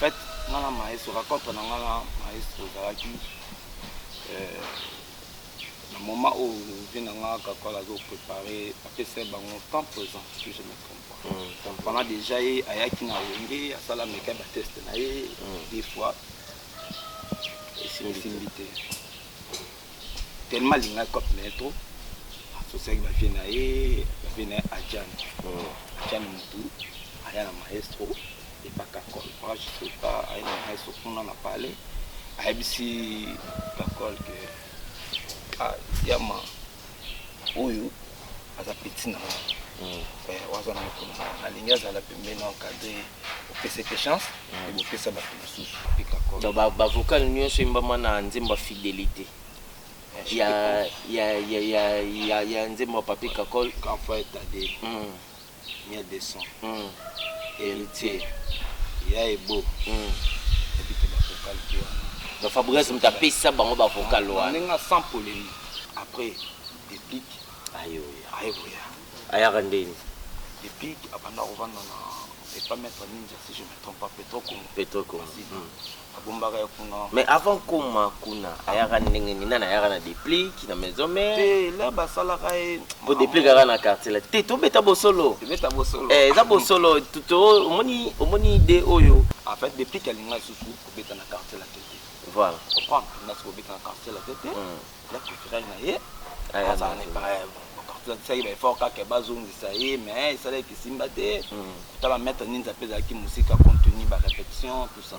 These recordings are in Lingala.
fait nga na maestro, rencontre na nga na maestro ezalaki na moment oyo vie na nga Kakola azo préparer, apesa bango temps présent, si je me trompe pas. Pendant déjà ye ayaki na Wenge, asala meka batest na ye deux fois, esimbi te, tellement alingaki cope na ye trop, asosiaki bavie na ye, bavie na ye Adjani. Adjani motu aya na maestro epa Kakol, je sais pas, aye na maestro kuna na palais, ayebisi Kakol ke ah, yama oyo aza petit na nga, aza na mokolo na nga, nalingi azala pembeni, encadre, opesa pe chance e bopesa bato mosusu mpe Kakol. Donc bavocal nyonso embama na nzembo ya fidélité ya nzembo ya Papi Kakol. Grand frère Tade, Miel de son, Héritier ya ebo, ebi te bavocal te wana. Donc Fabrice moto apesa bango bavocal wana. Ndenge sans polémique, après Déplique ayo aye koya. Ayaka ndeni? Déplique abanda kovanda na epa maître Ninja, si je me trompe pas, Petro Congo. Petro Congo. Abombaka ye kuna. Mais avant koma kuna, ayaka ndenge nini? Nani ayaka na Déplique na maison mère? Te, la basalaka ye. Po Déplique aka na quartier la te, tobeta bosolo. Tobeta bosolo. Eza bosolo to omoni, omoni ide oyo. En fait, Déplique alinga lisusu kobeta na quartier la te te. Voilà. Comprendre, alinga lisusu kobeta na quartier la te te, ya préféré na ye azala na quartier. Asalaki baeffort kaka bazongisa ye, mais esalaki esimba te. Kotala maître Ninza mpe ezalaki mosika, compte tenu barépétition, tout ça.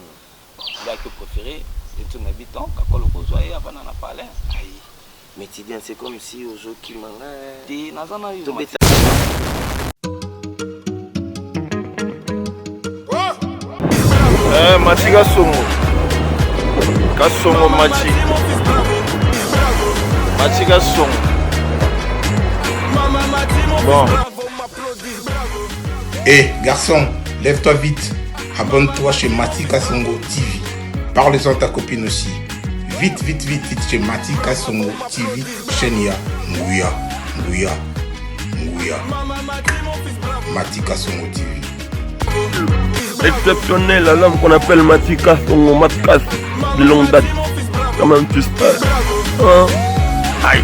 Bon, ndaki préféré neti na bi temps Kakolo kozwa ye avanda na palais aye. Mais Tidiane, c'est comme si ozokima nga. Te, naza na yo. Tobeta. Eh, Mati Kasongo. Kasongo Mati. Mati Kasongo. Bon. Hé, garçon, lève-toi vite. Abonne-toi chez Mati Kasongo TV. Parle-en à ta copine aussi. Vite, vite, vite, vite chez Mati Kasongo TV. Chaîne ya Nguya, Nguya, Nguya. Mati Kasongo TV. Exceptionnel à l'homme qu'on appelle Mati Kasongo, Matkas de longue date. Quand même, tu sais. Hein? Aïe.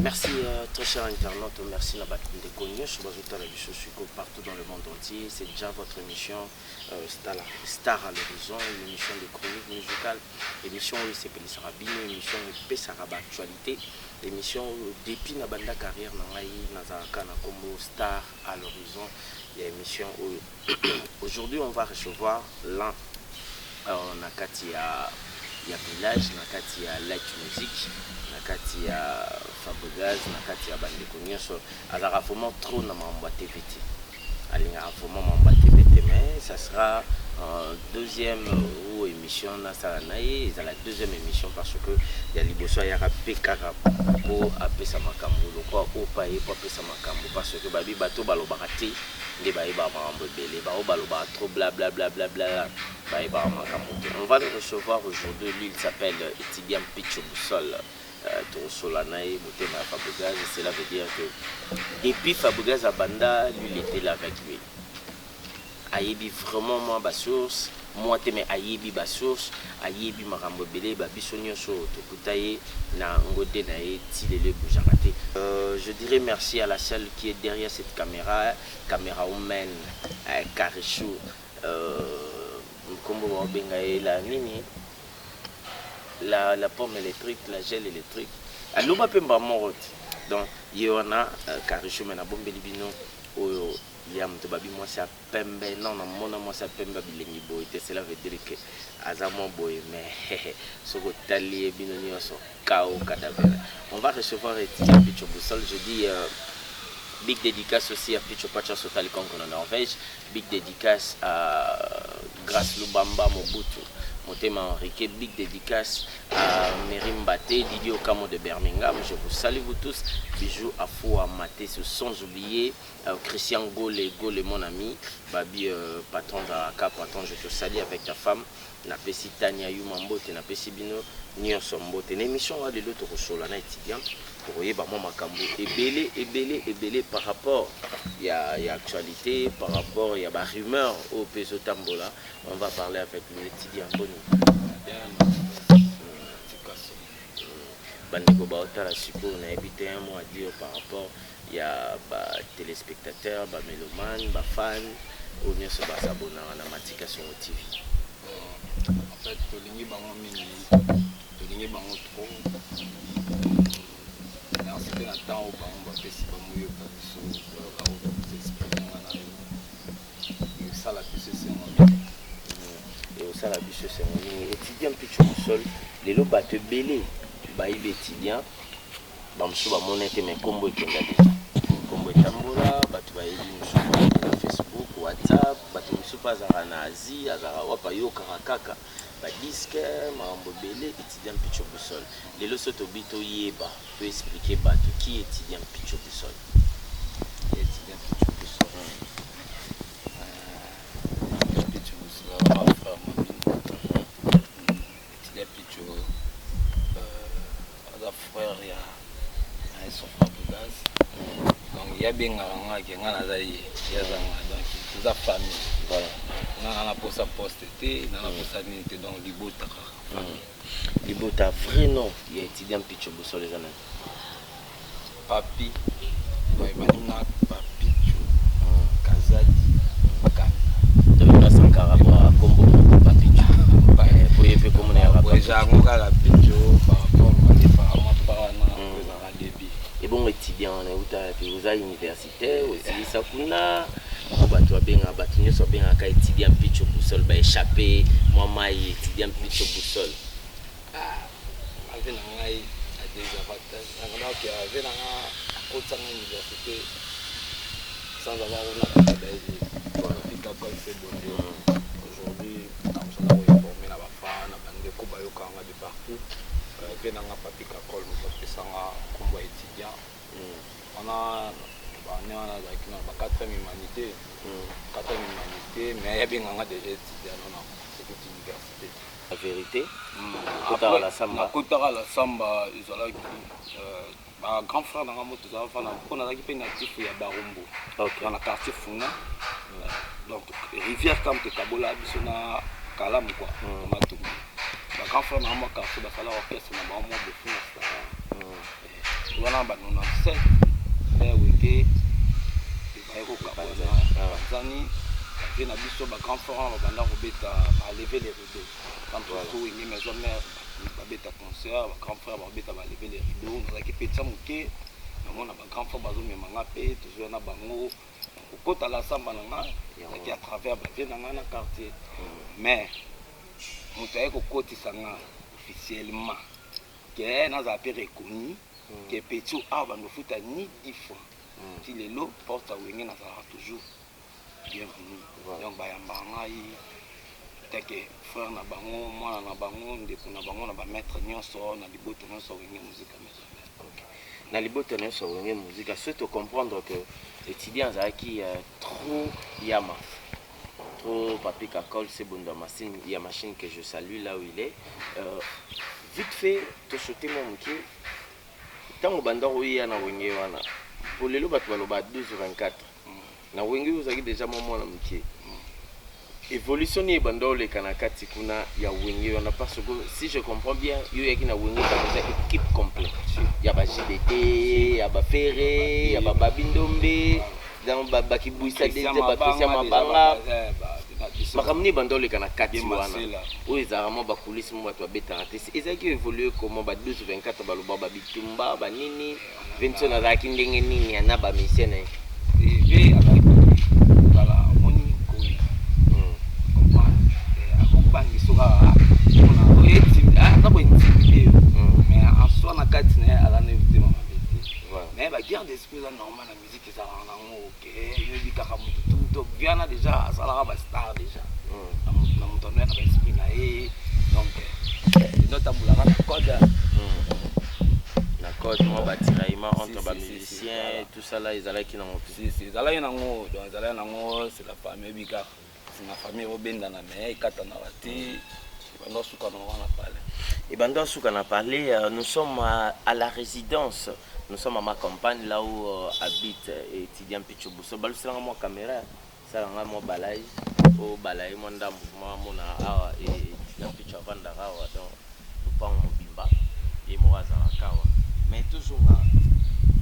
Merci très cher internaute, merci na bato ndeko nyonso bazotala biso siko partout dans le monde entier. C'est déjà votre émission Star, Star à l'horizon, une émission de chronique musicale, émission oyo esepelisaka bino, émission oyo epesaka baactualité, émission oyo depuis na banda carrière na ngai nazalaka na kombo Star à l'horizon ya émission oyo. Aujourd'hui, on va recevoir l'un na kati ya village, na kati ya light music, na kati ya Fabregas, na kati ya bandeko nyonso. Azalaka vraiment trop na makambo ya TV te, alingaka vraiment makambo ya TV te, mais ça sera deuxième ou émission nasala na ye. Ezala deuxième émission parce que ya liboso ayaka mpe kaka mpo apesa makambo lokwa opa ye mpo apesa makambo, parce que babi bato balobaka te nde bayebaka makambo ebele, bao balobaka trop bla bla bla bla bla, bayebaka makambo te. On va le recevoir aujourd'hui. Lui, il s'appelle Etidiam Picho Boussole. Tokosola na ye motema ya Fabregas. Cela veut dire que depuis Fabregas abanda, lui, il était là avec lui, ayebi vraiment mwa basource mwa te, mais ayebi basource, ayebi makambo ebele. Babiso nyonso tokuta ye na ngode na ye ti lelo ebougeaka te. Je dirais merci à la seule qui est derrière cette caméra, caméra woman, Karichou, nkombo baobenga ye la nini, la pomme électrique, la gel électrique, aloba mpe mba moko te. Donc ye wana Karichou, me nabombeli bino oyo ya moto babi mwasi ya pembe. Non, namona mwasi ya pembe ya bilengi boye te. Cela veut dire que aza mwa boye, mais soki otali ye, bino nyonso kao cadavre. On va recevoir Etienne Picho Boussole. Je dis big dédicace aussi à Picho Pacha Sotali Kongo na Norvège, big dédicace à Grâce Lubamba Mobutu Motema Henrique, big dédicace à Merim Baté, Didier Okamo de Birmingham. Je vous salue, vous tous. Bijou Afoua Maté, sans oublier Christian Gole, Gole mon ami, Babi patron Zaraka, patron, je te salue avec ta femme. Napesi Tania Yuma mbote, napesi bino nyonso mbote. Na émission wa lelo tokosola na étudiant, tokoyeba mwa makambo ebele ebele ebele par rapport ya actualité, par rapport ya ba rumeur oyo mpe ezotambola. On va parler avec l'étudiant. Boni? Bien, Tikaso. Bandeko baotala sikoyo, nayebi te, un mot à dire par rapport ya batéléspectateur, bamélomane, bafan oyo nyonso basabonaka na Matika Songo TV. En fait, tolingi bango mingi, tolingi bango trop. Merci mpe na temps oyo bango bapesi bamoyoka biso, bayoka oyo toexprime nga na yo, esala biso esengo mingi. Osala biso esengo mingi. Étudiant Pitshou Boussole, lelo bato ebele bayibi étudiant, bamosusu bamona ete me nkombo ekenda deja, nkombo etambola, bato bayebi. Mosusu na Facebook, WhatsApp, bato mosusu mpe azalaka na Asie, azalaka wapi, ayokaka kaka badisque, makambo ebele. Étudiant Pitshou Boussole, lelo so tobi toyeba, toexpliquer bato qui étudiant Pitshou Boussole. Étudiant Pitshou Boussole, étudiant Pitshou Boussole, frère Mabino. Étudiant Pitshou aza frère ya son Fabregas, donc ye abengaka nga ke nga naza ye, ye aza nga, donc toza famille. Voilà. Nga na na posa poste te, na na posa nini te, donc libota kaka, famille. Libota. Vrai nom ya étudiant Pitshou Boussole eza nani? Papi, ebandi na Papicho Kazadi Kanda. Donc Sankara bwa kombo moko Papicho, boye mpe komona yaka. Eza yango kaka Picho par rapport badefaka mwa mpana, ezalaka début. Ebongo étudiant wana eutaka te? Oza université, osilisa kuna po bato babengaka, bato nyonso babengaka étudiant Pitshou Boussole, baéchappe mwa mai, étudiant Pitshou Boussole. Ave na ngai a désavantage, donc ave na nga akotisanga université sans avoir ona bayebi pikakol se bonde. Aujourd'hui namosala koinforme na bafa na bandeko bayokanga de partout, mpe nanga Papi Kakol moto apesanga nkombo ya étudiant wana. Bane wana azalaki na ba 4e humanité, 4e humanité, mais yabenganga déjà étudiant nona c'est université. La vérité, okotaka la samba? Nakotaka la samba, ezalaki ba grand frère nanga moto tozala fana, mpo nazalaki mpe natif ya Barumbu, na quartier Funa, donc rivière kam tekabola biso na Kalamu quoi, na Matumbi. Ba grand frère nanga mwa quartier basala orchestre na bango mwa Bofuna Star wana ba 97 nde Wenge ebaye kokabwana, banzani bavie na biso. Ba grand frère wana babanda kobeta balever les rideaux. Quand mosusu Wenge Maison Mère babeta concert, ba grand frère babeta balever les rideaux. Nazalaki mpe tia moke, namona ba grand frère bazomemanga mpe tozoya na bango kokota la samba na nga, ezalaki à travers bavie na nga na quartier. Mais moto aye kokotisa nga officiellement ke nazala mpe reconnu ke petit awa bando futa ni 10 francs, ti lelo porte ya Wenge nazalaka toujours bienvenu. Donc bayambaka ngai teke frère na bango, mwana na bango, ndeko na bango, na bamaître nyonso, na libota nyonso Wenge Musica Maison Mère. Na libota nyonso Wenge Musica. So tocomprendre que étudiant azalaki trop yama, trop Papi Kakol, c'est Bondo machine, ya machine que je salue là où il est. Vite fait, tosauter mwa moke, ntango banda koya na Wenge wana, po lelo bato baloba 12 24 na Wenge, ozalaki déjà mwa mwana moke. Évolution nini ebanda oleka na kati kuna ya Wenge wana? Parce que si je comprends bien, yo oyaki na Wenge ntango eza équipe complet ya ba JDT, ya baFerre, ya bababi Ndombe, donc bakibwisa, baChristian Mabanga. Makambo nini ebanda oleka na kati wana oyo ezalaka mwa bacoulisses mo bato babetaka te? Ezalaki évolue comment? Ba 12 24, baloba babitumba banini, Vincent azalaki ndenge nini na bamusicien na ye? Ve azalaki kala, omoni koi comprendre, akokobangisa kaka mpona aza kointimider yo, mais en soi na kati na ye aza na motema mabe te. Mais baguerre d'esprit eza normal na musique, ezalaka nango ke yoyebi kaka motu tu to viana déjà asalaka bastar déjà na moto anoya na baesprit na ye, donc enotambolaka na code. Na code, mwa batiraillement entre bamusicien, tout ça là, ezalaki nango? Si, si, ezalaki nango. Donc ezalaki nango, c'est la famille, oyebi kaka, c'est na famille obendana, mais ekatanaka te. Ebanda suka na wana pale. Ebanda suka na parler. Nous sommes à la résidence, nous sommes à ma campagne, là où habite étudiant Pitshou Buso. Baluselanga mwa caméra, salanga mwa balai o balai mwa ndambu mwa mona awa étudiant Pitshou avandaka awa. Donc lupango mobimba ye moko azalaka awa. Mais tozonga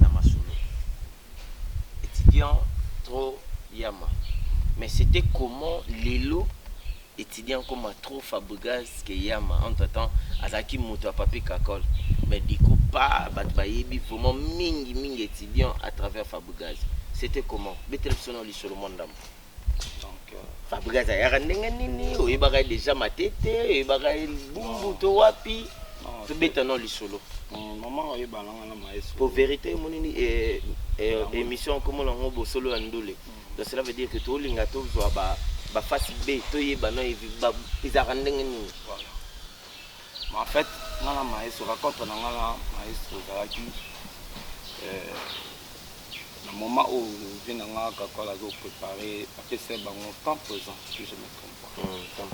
na masolo étudiant trop yama. Mais c'était comment? Lelo étudiant comme trop Fabregas que yama. Entre temps azalaki moto ya Papi Kakol, mais du coup pas bato bayebi vraiment mingi mingi étudiant à travers Fabregas. C'était comment? Betela biso na lisolo mwa ndambo. Donc Fabregas ayaka ndenge nini? Oyebaka ye déjà Matete, oyebaka ye Bumbu to wapi? Non. Tobeta no lisolo. Mama, oyeba nanga na maestro. Po vérité emonini émission komona yango bosolo ya ndule. Donc cela veut dire que tolinga tozwa baface B, toyeba no ezalaka ndenge nini. Voilà. Mais en fait, nga na maestro, rencontre na nga na maestro ezalaki na moment oyo vieux na nga Kakola azoprépare, apesa bango temps présent, si je me trompe pas.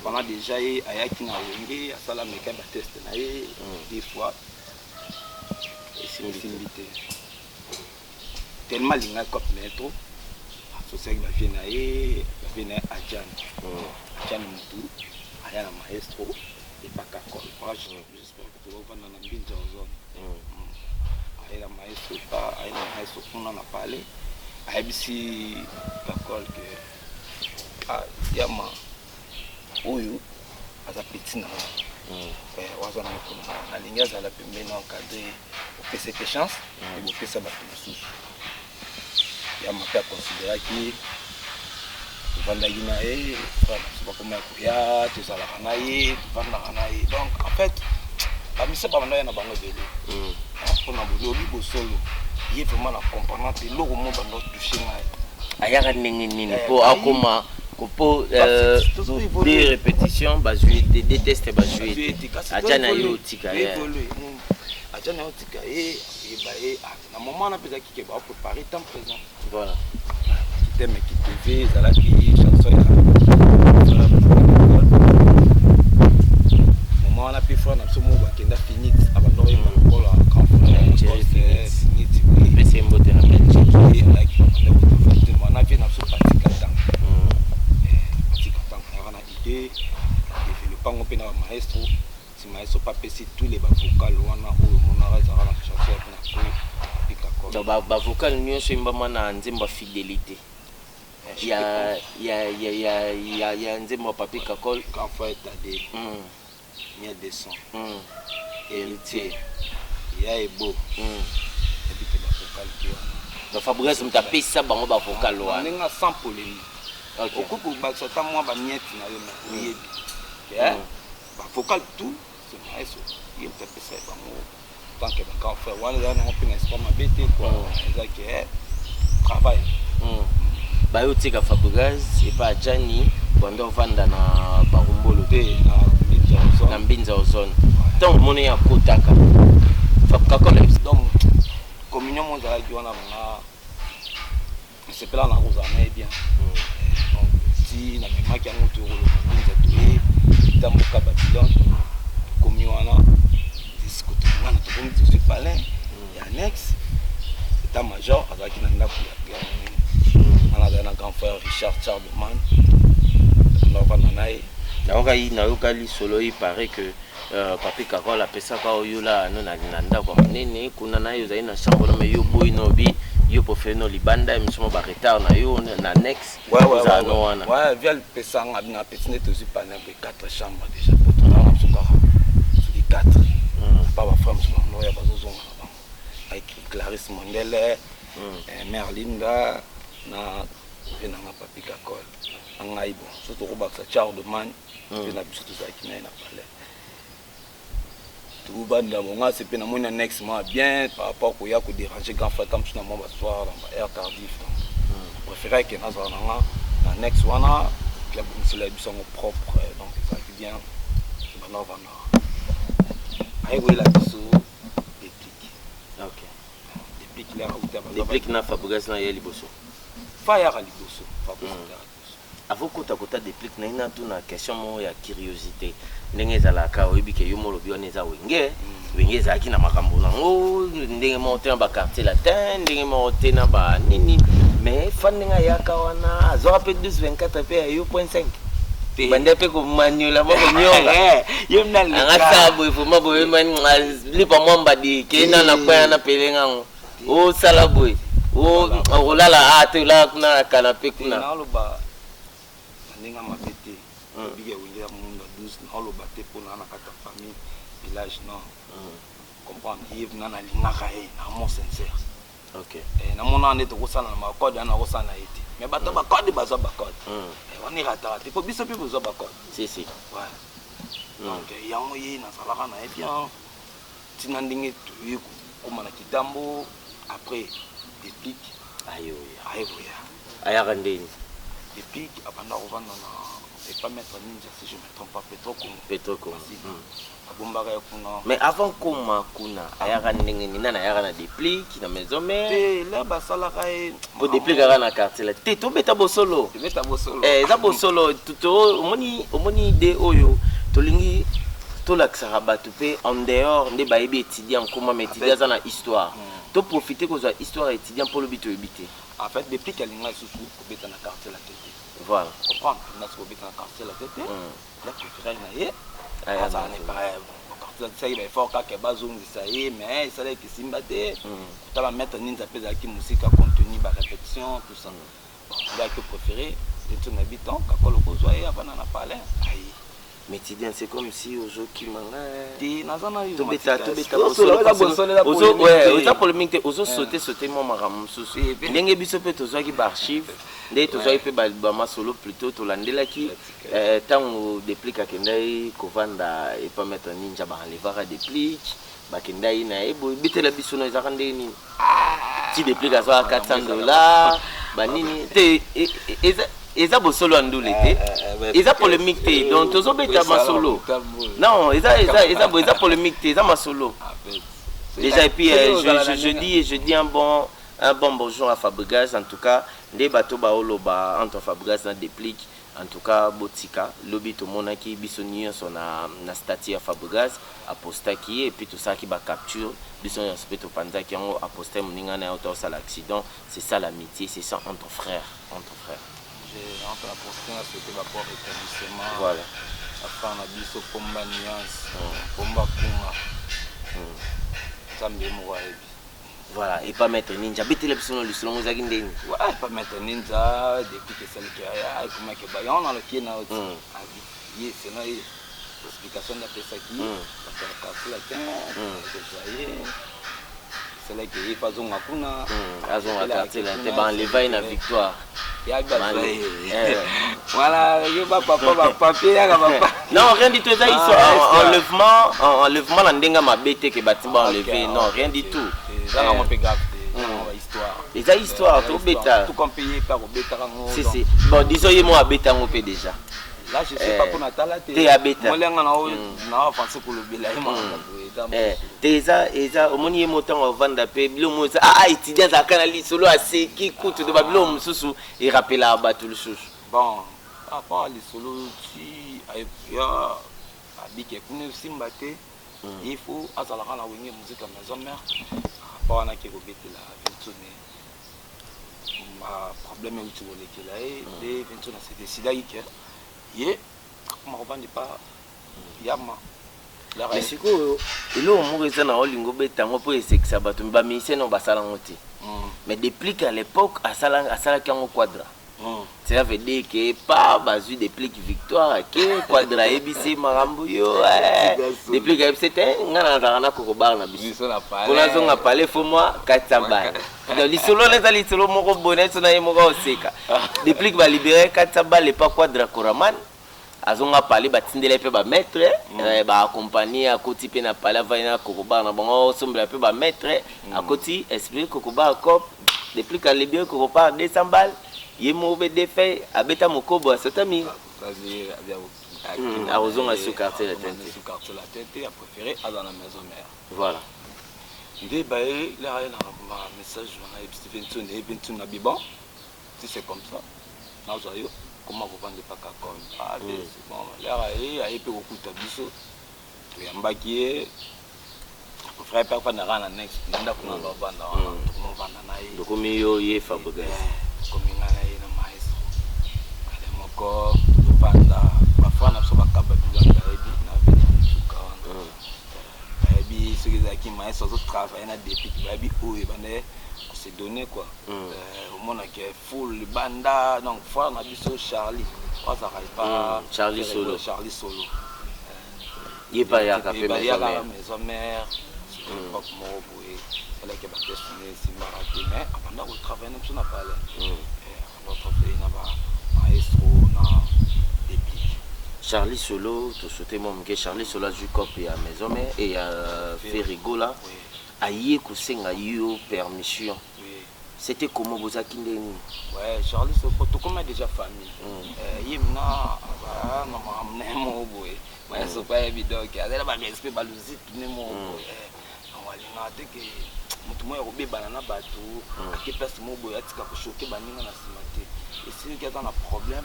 Pendant déjà ye ayaki na Wenge, asala meka batest na ye deux fois. Esimbi te. Esimbi te. Tellement alingaki cope na ye trop, asosiaki bavieux na ye, bavieux na ye Adjane. Adjane motu aya na maestro epaka Colbrage, j'espère que tokovanda na Mbinza Ozone. Aye na maestro pa, aye na maestro kuna na pale, ayebisi Kakol ke ah, yama oyo aza petit na nga, oyo aza na mokolo na nga, nalingi azala pembeni na encadre, opesa pe chance e bopesa bato mosusu. Yama mpe aconsideraki, tovandaki na ye, frère na biso bakoma ya koya, tozalaka na ye, tovandaka na ye. Donc en fait bamisa babanda ya na bango ebele mpona bolobi bosolo. Ye vraiment na comprendre te eloko mo banda touche ngai. Ayaka ndenge nini? Eh, mpo akoma po tozo deux évoluer. Répétition bazwi te, deux tests bazwi Bazwi te. te, kasi Atia na toévolue, ye otika ye. toévolue. Atia na ye otika ye, oyeba ye. Ah, na moment wana mpe ezalaki ke baopréparé temps présent. Kiteme kitv ezalaki chanson ya moment wana mpe frère na biso moko bakenda Phoenix, abanda oyemba lokola grand frère. Jerry Phoenix. Phoenix, oui. Pesi ye mbote na Belgique. Ye azalaki babanda kotravailler na vieux na biso Patika Ntango. Patika Ntango ayaka na idée, développe yango mpe na bamaestro. Si maestro mpe apesi tous les bavocal wana oyo omonaka ezalaka na chanson ya mpe na po apika. Donc bavocal nyonso embama na nzembo ya fidélité ya nzembo ya Papi Kakol. Grand frère Tade, Mia 200, Héritier ya ebo, ebike bavocal te wana. Donc Fabrice moto apesa bango bavocal wana. Ndenge sans polémique, okoki kobakisa ata mwa bamiete na yo, mais oyebi ke bavocal tout c'est maestro, ye moto apesa ye bango. Tant que bagrand frère wana eza nango mpe na espoir mabe te quoi, eza ke travail. Bayo tika Fabregas epa Ajani, bando ovanda na Barumbolo. Te, na Mbinza. Na Mbinza Ozone. Ntango omoni ye akotaka Kakola. Donc communion mo ezalaki wana nga nasepela na kozala na ye bien. Donc ti namemaki yango, toyokoloba Mbinza, toye tamboka Babylone, tokomi wana disque wana, tokomi tozwi palin ya annexe état major azalaki na ndako ya monene wana, azali na grand frère Richard Chardeman, nakovanda na ye. Nayoka lisolo, il paraît que Papi Kakol apesaka oyo la no na ndako ya monene kuna na yo, ozali na chambre no, mais yo boyi no bi yo préféré no libanda ya miso mo baretard na yo na annexe ozala no wana. Ouais, via pesanga na pesi nde tozwi palin boye, 4 chambre déjà, po tozala na biso kaka soki 4 pa bafrère mosusu bango oyo bazozonga na bango avec Clarisse Mondele, mère Linda na vieux nanga Papi Kakol na ngai. Bon, so tokobakisa Chardeman mpe na biso tozalaki na ye na palais, tobanda bonga se mpe namoni annexe mwa bien par rapport koya kodéranger grand frère mosusu na mwa basoir na ba heure tardif. Donc préféré ke nazala na nga na annexe wana, puis abongisela ya biso yango propre. Donc ezalaki bien. Banda ovanda, aye koyela biso Déplique. Déplique lere auta. Déplique na Fabregas na ye liboso. Fa yaka liboso, Fabrice yaka liboso. Avant kota kota Déplique na ye, natuna question moko ya curiosité. Ndenge ezalaka, oyebi ke yo molobi wana eza Wenge. Wenge ezalaki na makambo nango, ndenge moko te na ba Quartier Latin, ndenge moko te na ba nini. Mais fa ndenge ayaka wana, azwaka mpe 12 24 mpe ya yo point 5. Banda mpe komanyola mwa konyonga. Ye mna leka. Anga sala boye vraiment boye lipa mwa mbadi kenda na kwaya na pelenga ngo. Osala boye. Okolala a te olala kuna na canapé kuna. Naoloba na ndenge ya mabe te. Biki ya Wenge ya Munda 12 naoloba te mpona na kati ya famille village non. Comprendre ye na nalingaka ye na amour sincère. Namona nde tokosala na bacode wana nakosala na ye te, mais bato bacode bazwa bacode wana erataka te, po biso mpe bozwa bacode. Si si. Ouais. Donc yango ye nazalaka na ye bien ntina ndenge toye kokóma na Kitambo. Après Déplique ayoya. Aye koya. Ayaka ndeni? Déplique abanda kovanda na epa Maître Ninja, si je me trompe pas, Petro Congo. Petro Congo. Abombaka ye kuna. Mais avant koma kuna, ayaka ndenge nini? Nani ayaka na Déplique na Maison Mère? Te, le basalaka ye. Po Déplique aka na Quartier la te, tobeta bosolo. Tobeta bosolo. Eza bosolo. Omoni ide oyo tolingi tolakisaka bato mpe en dehors nde bayebi étudiant nkoma, mais étudiant aza na histoire. Toprofite kozwa histoire ya étudiant mpo lobi toyebi te. En fait, Déplique alinga lisusu kobeta na Quartier la te. Voilà. Comprendre, alinga soki kobeta na Quartier la te, la préféré na ye azala na quartier. Atisaki baeffort kaka bazongisa ye, mais esalaki esimba te. Kotala Maître Ninza mpe ezalaki mosika, compte tenu barépétition, tout ça. Bon, ndaki préféré neti na biton kakolo kozwa ye avanda na palais aye. Mais étudiant, c'est comme si ozokima nga. Te, naza na yo. Tobeta, tobeta. Eza bosolo, eza polémique te. Eza polémique te, ozosaute saute mwa makambo mosusu. Ndenge biso mpe tozwaki baarchive, ndenge tozwaki mpe bamasolo, plutôt tolandelaki ntango Déplique akendaki kovanda epa Maître Ninja, baenlevaka Déplique, bakendaki na ye boye. Betela biso no, ezalaka ndenge nini ti Déplique azwaka 400 $ banini te? Eza bosolo ya ndule te, eza polémique te, donc tozobeta masolo. Non, eza polémique te, eza masolo déjà. Et puis je dis un bon bonjour à Fabregas. En tout cas, nde bato baoloba entre Fabregas na Déplique, en tout cas botika. Lobi tomonaki biso nyonso na statut ya Fabregas, apostaki ye, et puis tosalaki bacapture biso nyonso mpe topanzaki yango. Aposte moninga na ye ota osala accident. C'est ça l'amitié, c'est ça entre frères, entre frères. J'ai entre la poste na souhaité ba bon rétablissement. Voilà. Afin na biso pomba nuance, pomba kunga. Nzambe moko ayebi. Voilà. Et pas Maître Ninja, betela biso no lisolo ngo ezalaki ndeni. Ouais, pas Maître Ninja, depuis que esaliki aya ekomaki bayango naloki ye na oti abi ye sena ye explication nde apesaki bato ya Quartier Latin ekozwa ye, esalaki ye fa azonga kuna. Azonga Quartier Latin, baenleva ye na Victoire. Yabi bazwa ye, voilà, ye bapapa bapapier yaka bapa. Non, rien du tout, eza histoire enlèvement, enlèvement na ndenge mabe te ke bati ba enlever, non, rien du tout. Eza nango mpe grave te, histoire. Eza histoire tobeta. Tout comme mpe ye mpe akobetaka ngo. Si si, bon, disons ye mo abeta yango mpe déjà. Là, je sais pas mpona tala te. Te, abeta. Molenga na oyo na avancer kolobela ye makambo eza. Te, eza omoni ye mo ntango avanda mpe biloko mo eza étudiant azalaka na lisolo, aseki kutu to babiloko mosusu erapelaka bato lisusu. Bon, par rapport à lisolo ti ya abiki kuna esimba te, il faut azalaka na Wenge Musique ya Maison Mère. Rapport wana ake kobetela Vintune problème euti kolekela ye nde Vintune ase décidaki ke ye akoma kovanda epa Yama. Mais sikoyo eloko moko eza na olingo obeta yango mpo esekisa bato, bamusicien no basala yango te, mais Déplique à l'époque asalaki yango Quadra. Cela veut dire que pa bazwi Déplique Victoire, ake Quadra ayebisi makambo yo, Déplique ayebisi te nga nazalaka na kokobar na biso mpo nazonga pale fo mwa 400 balles. Donc lisolo wana eza lisolo moko boye na biso na ye moko oseka. Déplique balibere 400 balles epa Quadra Koraman, azonga pale, batindela ye mpe bamaître baaccompagne, akoti mpe na pale, avandi na kokobar na bango, osombela mpe bamaître, akoti esprit kokobar cop. Déplique alibere kokobar 200 balles, ye moko mpe defe abeta mokobo asotami. Akozonga sur Quartier Latin te. Sur Quartier Latin te, apréféré aza na Maison Mère. Voilà. Nde baye lera ye na message wana, yebisi Ventune, ye Ventune na biban, si c'est comme ça nazwa yo. Akoma kovanda epa Kakol. Ah, c'est bon, l'heure aye, aye mpe kokuta biso, toyambaki ye. Frère mpe afandaka na next na ndako na bavanda wana, tokomavanda na ye. Tokomi yo ye Fabregas. Komi ngai na ye na maestro ale moko, tozovanda. Bafrère na biso bakaba biloko, bayebi na veni suka wana, bayebi soki ezalaki maestro azotravaille na Deplick, bayebi oyo ebanda kose donner quoi. Omonaki full libanda. Donc frère na biso Charlie oyo azalaka epa Charlie Solo. Charlie Solo. Ye mpe ayaka mpe maison Bayaka mère. Maison mère, époque moko boye esalaki batest ne esimbaka te, mais abanda kotravaille na biso na palais. Abanda kotravaille na bamaestro na Deplick. Charlie Solo, tosote mwa moke. Charlie Solo azwi cope ya maison mère e ya Ferre Gola. Aye kosenga yo permission. C'était comment? Bozalaki ndenge nini? Ouais, Charlie Soko, tokoma déjà famille. Ye mina na makambo na ye moko boye, maestro mpe ayebi, donc azali na barespect, baluziki ne moko boye. Donc alingaka te ke motu moko ya kobebana na bato ake place moko boye, atika kochoquer baninga na nsima te. Esiliki, aza na problème,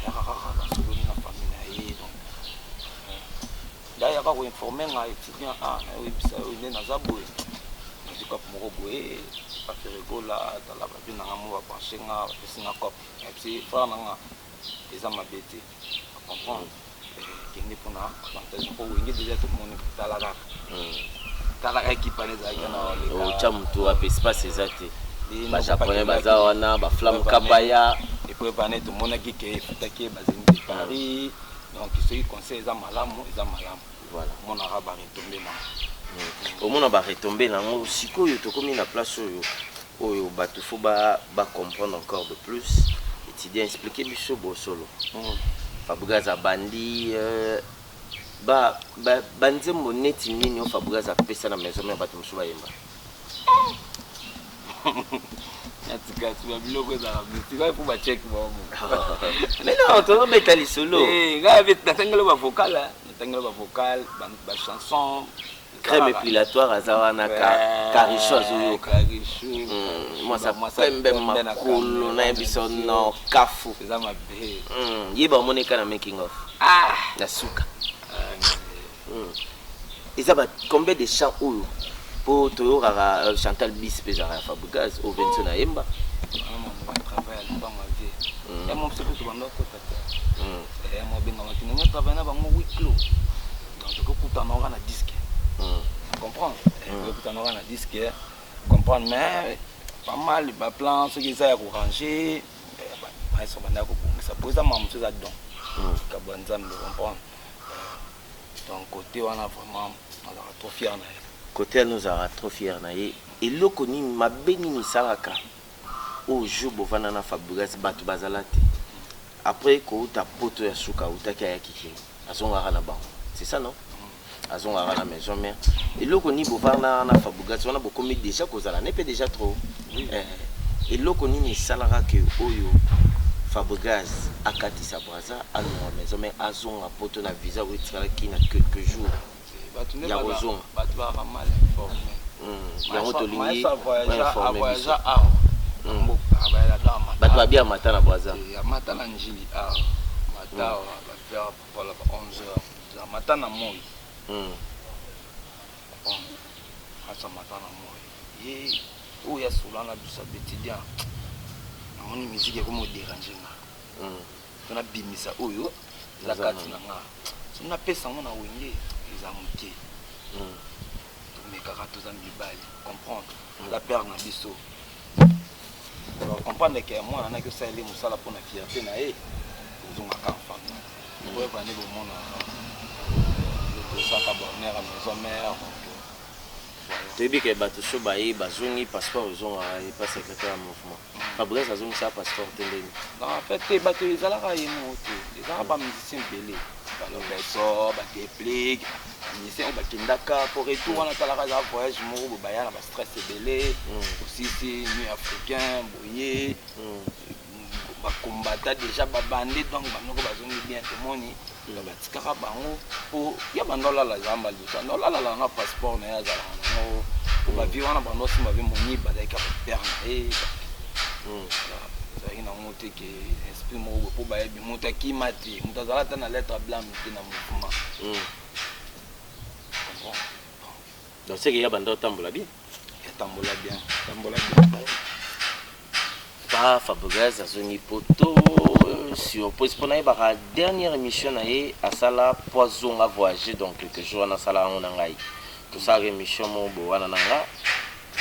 ayaka kaka, basololi na famille na ye. Donc nde ayaka koinformer nga étudiant: ah, nayoyebisa oyo nde naza boye, nazwi cope moko boye ba Ferre Gola, tala babi nanga mo babranche nga, bapesi nga cope. Nayebisi frère na nga eza mabe te, comprendre, kende mpona avantage mpo Wenge déjà tomoni, tala kaka, tala équipe wana ezalaki na Otya motu wapi? Espace eza te, bajaponais baza wana, baflamme kabaya. Et puis vane tomonaki ke efutaki bazénith de Paris. Donc soki conseil eza malamu, eza malamu. Voilà. Omonaka baretombées nango. Omona baretombées nango. Sikoyo tokomi na place oyo bato faut bacomprendre encore de plus. Étudiant, explique biso bosolo. Fabregas abandi banzembo neti nini oyo Fabregas apesa na maison mère, bato mosusu bayemba? Natikati babiloko ezalaka mystique, mpo bacheke bango. Mais non, tozobeta lisolo. Ngai natangeli bavocal, natangeli bavocal, bachanson. Crème épilatoire aza wana, Caricho azoyoka. Mwasa pembe, makolo nayebi so no kafu. Eza mabe. Ye bamoneka na making of na suka. Eza ba combien de chants oyo mpo toyokaka? Chantal bis mpe ezalaka ya Fabregas oyo Benso nayemba. Travail ya lupango te, ya mo biso mpe tobanda okota te, ya mo abengamaki ndenge travail na bango huis clos. Donc tokokutana oka na disque, comprendre, tokokutana oka na disque, comprendre. Mais pas mal baplan, soki eza ya koranger, maestro banda kobongisa, po eza makambo mosusu eza don likabo ya Nzambe, comprendre. Donc côté wana vraiment nazalaka trop fier na ye. Côté wana ozalaka trop fier na ye. Eloko nini mabe nini esalaka oyo jour bovanda na Fabregas, bato bazala te? Après kouta poto ya suka, autaki, ayaki kini, azongaka na bango, c'est ça non? Azongaka na maison mère. Eloko nini bovanda na Fabregas wana, bokomi déjà kozala ne mpe déjà trop, eloko nini esalaka ke oyo Fabregas akatisa Braza, alongwa maison mère, azonga poto na visa oyo etikalaki na quelques jours ya kozonga? Bato bazalaka mal informé. Yango tolingi. Avoyagea awa, Bato babia mata na Braza. Mata na Njili awa, mata awa bavers voilà ba 11 heures, mata na moi, asa mata na moi ye oyo asola na biso baétudiant. Namoni musique ekomi odéranger nga, to nabimisa oyo eza kati na nga, so napesa yango na Wenge eza moke. Tomekaka, toza mibali, comprendre, aza père na biso, comprendre ke mwana naki osaleli mosala mpona fierté na ye, tozongaka en famille. Oyeba nde bomona tozaka bonheur ya maison mère. Donc Toyebi ke bato so baye bazongi, passeport ezongaka ye pa secrétaire ya mouvement. Fabregas azongisaka passeport te ndeni? Non, en fait te, bato ezalaka ye moko te, ezalaka bamusicien ebele, balobeso, badeplick, bamusicien oyo bakendaka po retour wana. Talaka, eza voyage moko boye, baya na bastress ebele, osisi nuit africain boye, bakombata déjà babande. Donc banoko bazongi bien, tomoni batikaka bango po ya bando olala zamba liboso, ando olalala na passeport na ye, azalaka nango po bavie wana bando osimba be moni, bazalaki bapère na ye, ezalaki. Ezalaki nango te ke esprit moko boye, mpo bayebi moto akima te, moto azala ata na lettre blâme te na mouvement. Comprends? Donc c'est que ya banda otambola bien. Yatambola bien, tambola bien. Pa Fabregas azongi poto surprise mpona yebaka dernière émission na ye asala po azonga voyager. Donc quelques jours wana asala yango na ngai, tosalaka émission moko boye wana na nga,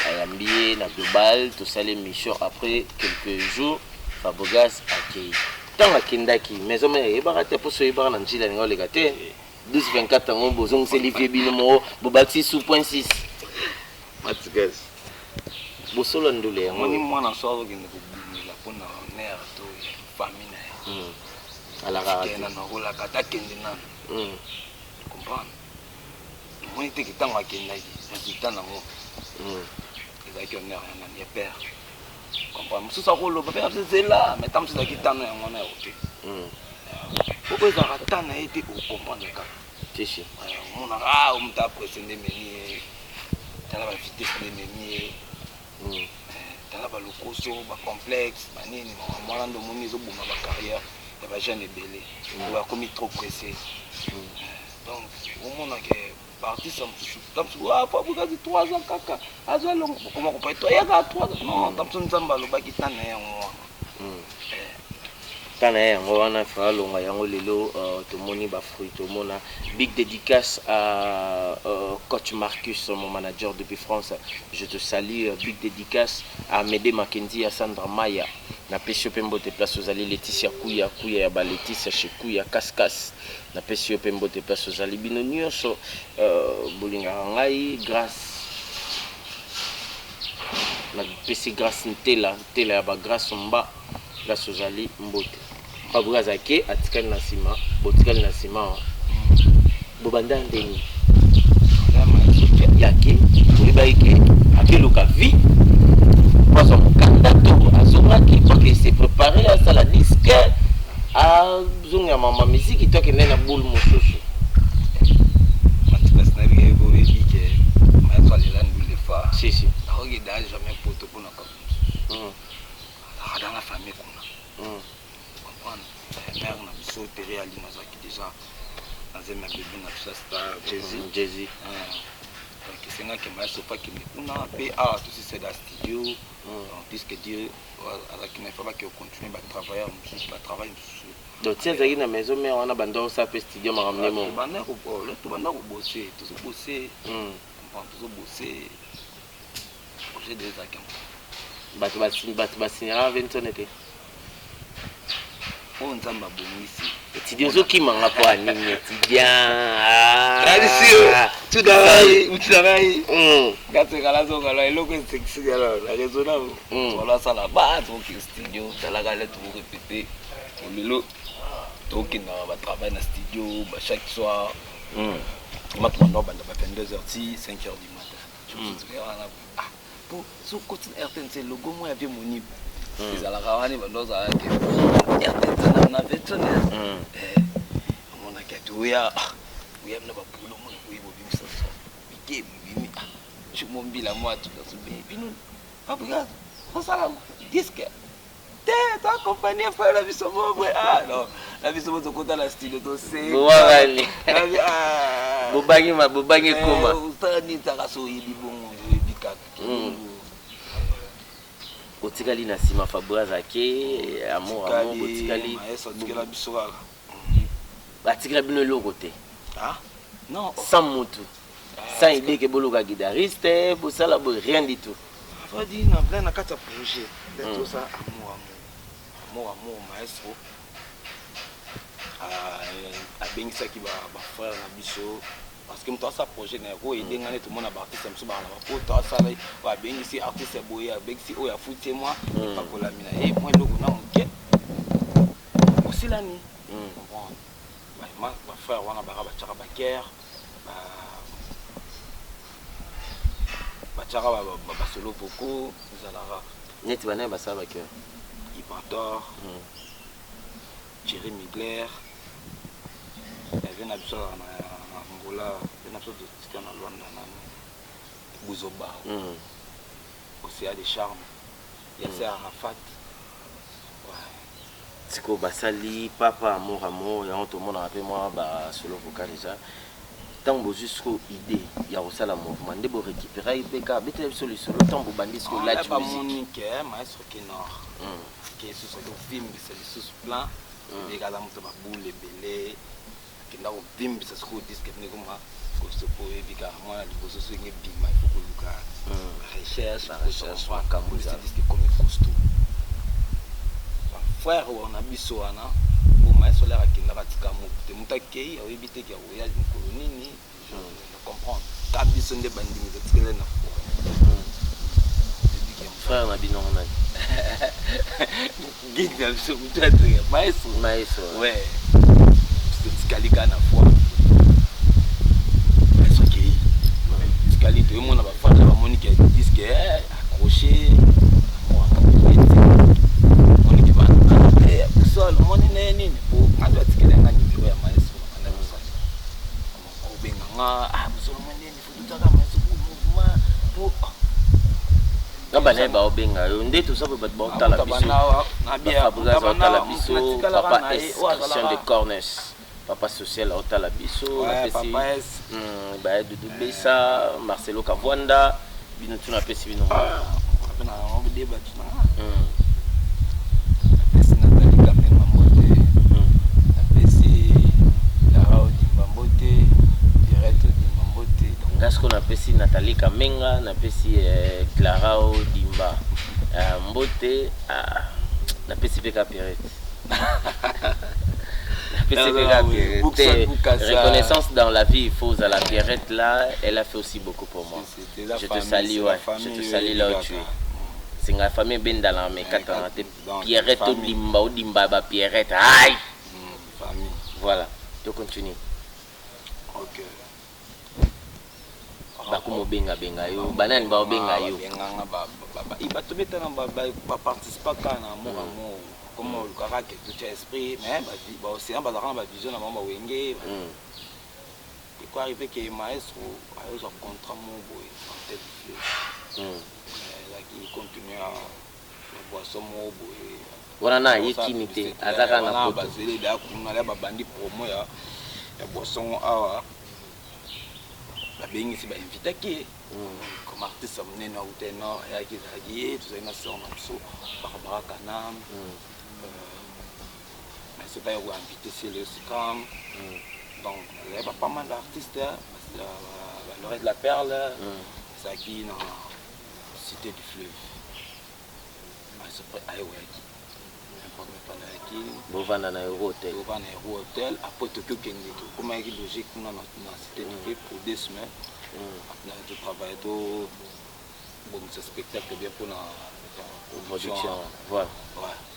ayambi ye na global, tosali émission. Après quelques jours, Fabregas akei. Ntango akendaki, maison mère eyebaka te, mposo oyebaka na njila alinga oleka te. 12 24 yango bozongiseli vie bino moko, bobakisi su point 6. Matikas. Bosolo ndule yango. Omoni, mwana so azokende kobundela mpona honneur to famille na ye. Alakaka te. Kende nano, akolaka ata, akende nano. Comprendre? Omoni teke ntango akendaki, résultat nango ezalaki honneur ya nani? Ya père. Comprendre? Mosusu akoloba mpe na zela, mais ntango mosusu ezalaki tano yango wana ya kote oyo ezalaka ta na ye te, ocomprendre kaka. Tishi. Omonaka, ah, moto apresse nde ememi ye, tala bavitesse nde ememi ye. Tala balokoso, bacomplexe, banini, makambo wana nde omoni ezoboma bacarrière ya bajeune ebele oyo bakomi trop pressé. Donc omonake baartiste mosusu, ta mosusu Fabregas 3 ans kaka azwa elongo, bokoma kopa toyaka 3 ans. Non, ta mosusu Nzambe alobaki ta na ye yango wana. Ta na ye yango wana, fa alonga yango lelo. Tomoni bafruit, tomona. Big dédicace à coach Marcus, mon manager depuis France, je te salue. Big dédicace à Mede Makenzi, à Sandra Maya, napesi yo mpe mbote place ozali. Leticia Kuya, Kuya ya Baleticia chez Kuya Kaskas, napesi yo mpe mbote place ozali. Bino nyonso bolingaka ngai, grâce napesi grâce ntela ntela ya bagrâce mba place ozali, mbote. Fabregas ake, atikali na nsima, botikali na nsima, bobanda ndeni yake, boyebaki ke akeluka vie po azwa mokanda to azongaki po ake se préparer, asala disque, azongela mama miziki to akende na boule mosusu? Matikasi, nayebi ke oyebi ke maestro alela ndule fa. Si si. Akokende jamais poto mpona kambo mosusu, azalaka dans la famille kuna. Comprendre? Mère na biso Tere Aline azalaki déjà na zemi ya bebe na biso ya star Jésus. Jésus. Donc esengaki maestro fa akende kuna mpe awa tosisela studio. Donc puisque Dieu azalaki na, ifa bake kocontinue batravailleur mosusu, batravail mosusu. Donc ti azalaki na maison mère wana, banda osala mpe studio, makambo nde moko? Tobanda kobose, tozobose, comprendre, tozobose projet de ezalaki yango. Bato basignaka Ventone te? Oyo Nzambe abongisi. Étudiant, ozokimanga mpo anini, étudiant? Utina ngai kasekala zongala eloko esekisikala na raisonna solo asala ba tokoke studio, talaka le tokorepete lelo, tokokendaka batravail na studio ba chaque soir ma tobanda obanda ba 22 heures ti 5 heures du matin. Po sokoti na RTNC, logo moko ya vie monibe ezalaka wana, bando ozalaka RTNC na Vetone, omonaki ati oya oya na babulo, omona boye bobimisa so bike bobimi cumo mbila mwa tukasobe bino Fabregas osala disque te, toaccompagne frère na biso mo boye. Ah non, na biso mo tokota na studio. Bowakani bobangi bobangi ekoma. Osala nini? Taka so oyebi bongo, oyebi kaka. Otikali na nsima, Fabregas ake, amour amour, botikali. Maestro atikela biso kaka. Batikela bino eloko te? Ah non. Sans mutu, sans idée ke boluka guitariste, bosala boye, rien du tout? Avadi na vrai na kati ya projet nde tosala amour amour amour amour. Maestro abengisaki bafrère na biso, parce que moto asala projet na ye oyo edenga nde tomona baartiste mosusu baka na bapoto, asala oyo, abengisi artiste boye, abengisi oyo, afuti ye mwa epakolami na ye mwa eloko na moke, osilani. Comprendre? Bafrère wana baka batiaka baguerre, batiaka basolo vocaux ezalaka. Neti banani basala bachœur? Ibrator, Thierry Migler, ave na biso azalaka na Angola, ave na biso totika na Lwanda, nani, Buzoba, Océan de Charme, Yasser Arafat. Sikoyo basali Papa Amour Amour, yango tomonaka mpe mwa basolo vocal eza. Ntango bozwi sikoyo idée ya kosala mouvement, nde borécupéra ye mpe kaka betela biso lisolo. Ntango bobandi sikoyo Light Music, bamoni ke maestro Kenor ke susu akovimbisa lisusu plan, ebeka aza moto babule ebele, akenda kovimbisa sikoyo disque ndenge koma costaud, po oyebi kaka mwana liboso so enge bima, il faut koluka recherche. Recherche, makambo eza disque ekomi costaud. Bafrère wana biso wana po maestro lere akendaka, atika motu te, moto akei aoyebi te ke akoya mokolo nini, na comprendre ka biso nde bandimi totikele na forêt. Frère na bino nani? Guide na biso, motu atika maestro. Maestro. Ouais, totikali kaka na foi. Maestro akei, tikali toyemona bafrère, bamoni ke disque accroché moniki bana Boussole, omoni nde nini po ngando atikeli yanga numéro ya maestro anda kosala, obenga nga: "Ah, Boussole, omoni nini, faut totaka maestro po mouvement po." Nga bana ye baobenga yo nde toza boye, bato baotala biso, baFabregas aotala biso, papa S Christian de Cornes, papa social aotala biso, napesi baya Dudu Besa, Marcelo Kavwanda, bino tu napesi bino. Napesi Nathalie Kamenga mbote, napesi Lara Odimba mbote, Pierrette Odimba mbote. Nga sikoyo napesi Nathalie Kamenga, napesi Clara Odimba mbote, napesi mpe ka Pierrette, napesi mpe ka Pierrette. Reconnaissance dans la vie, il faut ozala. Pierrette là, elle a fait aussi beaucoup pour moi. Je te salue, ouais, je te salue là où tu es. Singa famille ebendala me katana te. Pierrette Odimba, Odimba ba Pierrette, aïe. Famille. Voilà, to continue. Ok. Bakoma obengabenga yo, banani baobenga yo? Babenganga, bato betana, baparticipaka na Amour Amour, comme olukaka ke totia esprit, mais baocéan bazalaka na bavision na bango, bawenge. Eko arrive ke maestro ayozwa contrat moko boye na Hôtel du Fleuve, ezalaki continue ya boisson moko boye. Wana na ye kini te, aza kaka na poto. Bazeli deya kuna ya babandi promo ya boisson awa, babengisi, bainvitaki ye comme artiste ya monene auta nord. Ayaki, ezalaki ye, tozali na sœur na biso Barbara Kanam, mais c'est pas koinvité Celeo Scram. Donc ezali ba pas mal d'artistes, Balorette la Perle. Ezalaki na Cité du Fleuve, ayekoyaki ayaki. Bovanda na Euro Hotel? Tovanda na Euro Hotel. Après toki okende, tokomaki logique kuna na Cité du Fleuve pour 2 semaines, totravaille, tobongisa spectacle bien mpona production, voilà.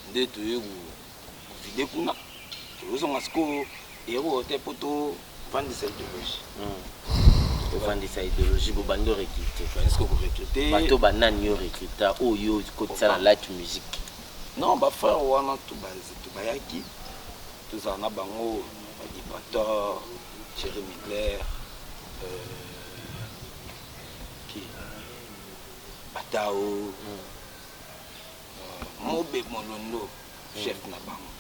Nde toye kovide kuna, tozonga sikoyo Euro Hotel mpo tovandisa idéologie. Tovandisa idéologie, bobandi orecrute. Bandisi korecrute. Bato banani yo recruta oyo kotisa na Light Music? Non, bafrère wana tobayaki, tozala na bango, badibrator, Thierry Migler, ki Batao, Mobe Molondo, chef na bango.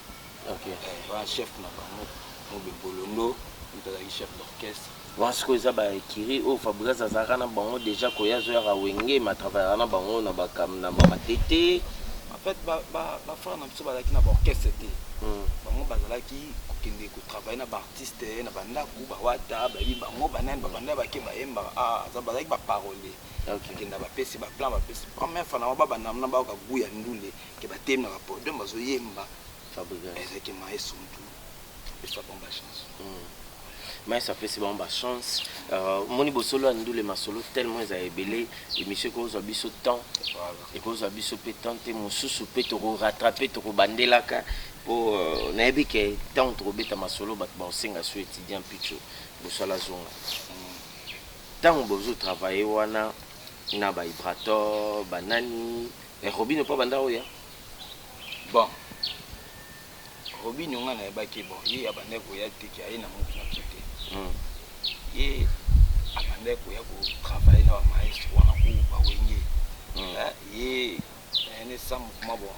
Wana chef na bango Mobe Bolondo, moto azalaki chef d'orchestre. Wana sikoyo eza baekiri oyo Fabregas azalaka na bango déjà, koya azoyaka Wenge, matravaillaka na bango na bamatete. En fait, bafrère na biso bazalaki na baorchestre te. Bango bazalaki kokende kotravaille na baartiste na bandako, bawata bayebi bango, banani babanda bake bayembaka, bazalaki baparolier. Akenda, bapesi baplan, bapesi première fois na bango, babanda na bayoka gu ya ndule ke batemi na bapodium, bazoyemba. Ezalaki maestro mutu apesa bango bachance. Maestro apesi bango bachance. Omoni bosolo ya ndule, masolo tellement ezala ebele, émission ekozwa biso temps, ekozwa biso mpe temps te. Mosusu mpe tokorattrape, tokobandelaka, mpo nayebi ke ntango tokobeta masolo, bato bakosenga so étudiant Picho Bosala zonga. Ntango bozotravaille wana na baibrator, banani, Robino mpo banda oya? Bon, Robino, nga nayebaki, bon, ye abandaki koya te ke aye na motu na biso te. Ye abandaki koya kotravaille na bamaestro wana ku bawenge. Ye ene sans mouvement, bon.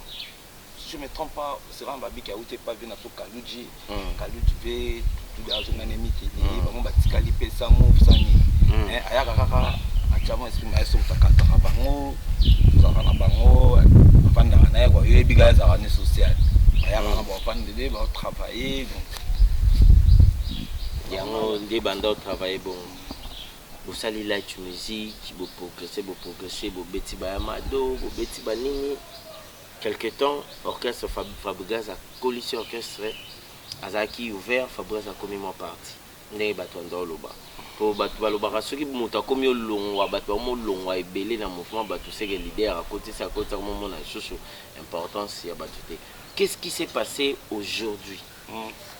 Je me trompe pas, sera babiki auti epa ve na so Kaluji. Kaluji ve tutu azongani mikili, bango batikali mpe samo sani. Ayaka kaka atiamo esprit maestro, moto bango tozalaka na bango, bafandaka na ye kua, yoyebi kaka ezalaka ne social, bayaka na bafandele baotravaille, donc Yango nde banda otravaille bongo, bosali light music, boprogresse, boprogresse, bobeti bayamado, bobeti banini. Quelque temps orchestre, Fabregas akolisi orchestre, azalaki ouvert. Fabregas akomi mwa parti ndenge bato banda oloba, po bato balobaka soki moto akomi olongwa, bato bamolongwa ebele na mouvement, bato seke leader akotisa, akotisa, komomona lisusu importance ya bato te. Qu'est-ce qui s'est passé aujourd'hui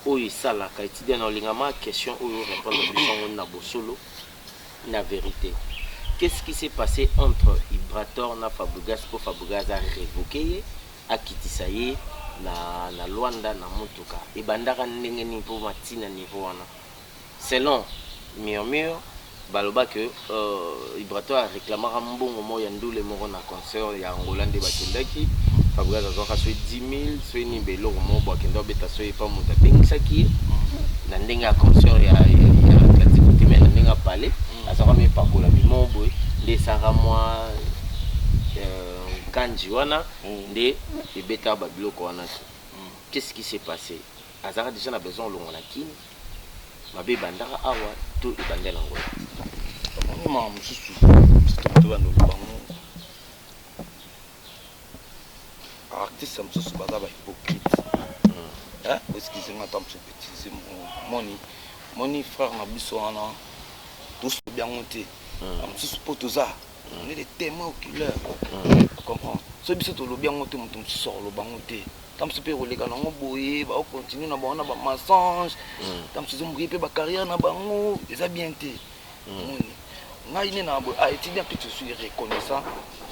oyo esalaka étudiant na olingama question oyo répondre biso yango na bosolo, na vérité? Qu'est-ce qui s'est passé entre Ibrator na Fabregas mpo Fabregas a révoqué ye, akitisa ye na Lwanda na motuka? Ebandaka ndenge nini mpo matina niveau wana? Selon murmure, baloba ke Ibrator aréclamaka mbongo moko ya ndule moko na concert ya Angola nde bakendaki. Fabregas azwaka soki 10 000, soki nini, beloko moko bo akenda obeta, soki epa moto abengisaki ye na ndenge ya concert ya Atlantique te, mais na ndenge ya palais, azwaka mipakola bimo boye nde esalaka mwa kanji wana nde ebetaka babiloko wana te. Qu'est-ce qui s'est passé? Azalaka déjà na besoin olongwa na Kini, mabe ebandaka awa to ebandela Angola? Omoni, makambo mosusu to banda oloba ngo, artiste mosusu baza bahypocrite. Excuse nga, ata mosusu bêtise. Moni moni frère na biso wana, tosobi yango te mosusu mpo toza, on est des témoins oculaires, comprend? So biso tolobi yango te, moto mosusu akoloba yango te. Ta mosusu mpe koleka nango boye, baocontinue na bango na bamensonge. Ta mosusu ezomboki mpe bacarrière na bango, eza bien te. Omoni, ngai nde na boye, ah, étudiant mpe, je suis reconnaissant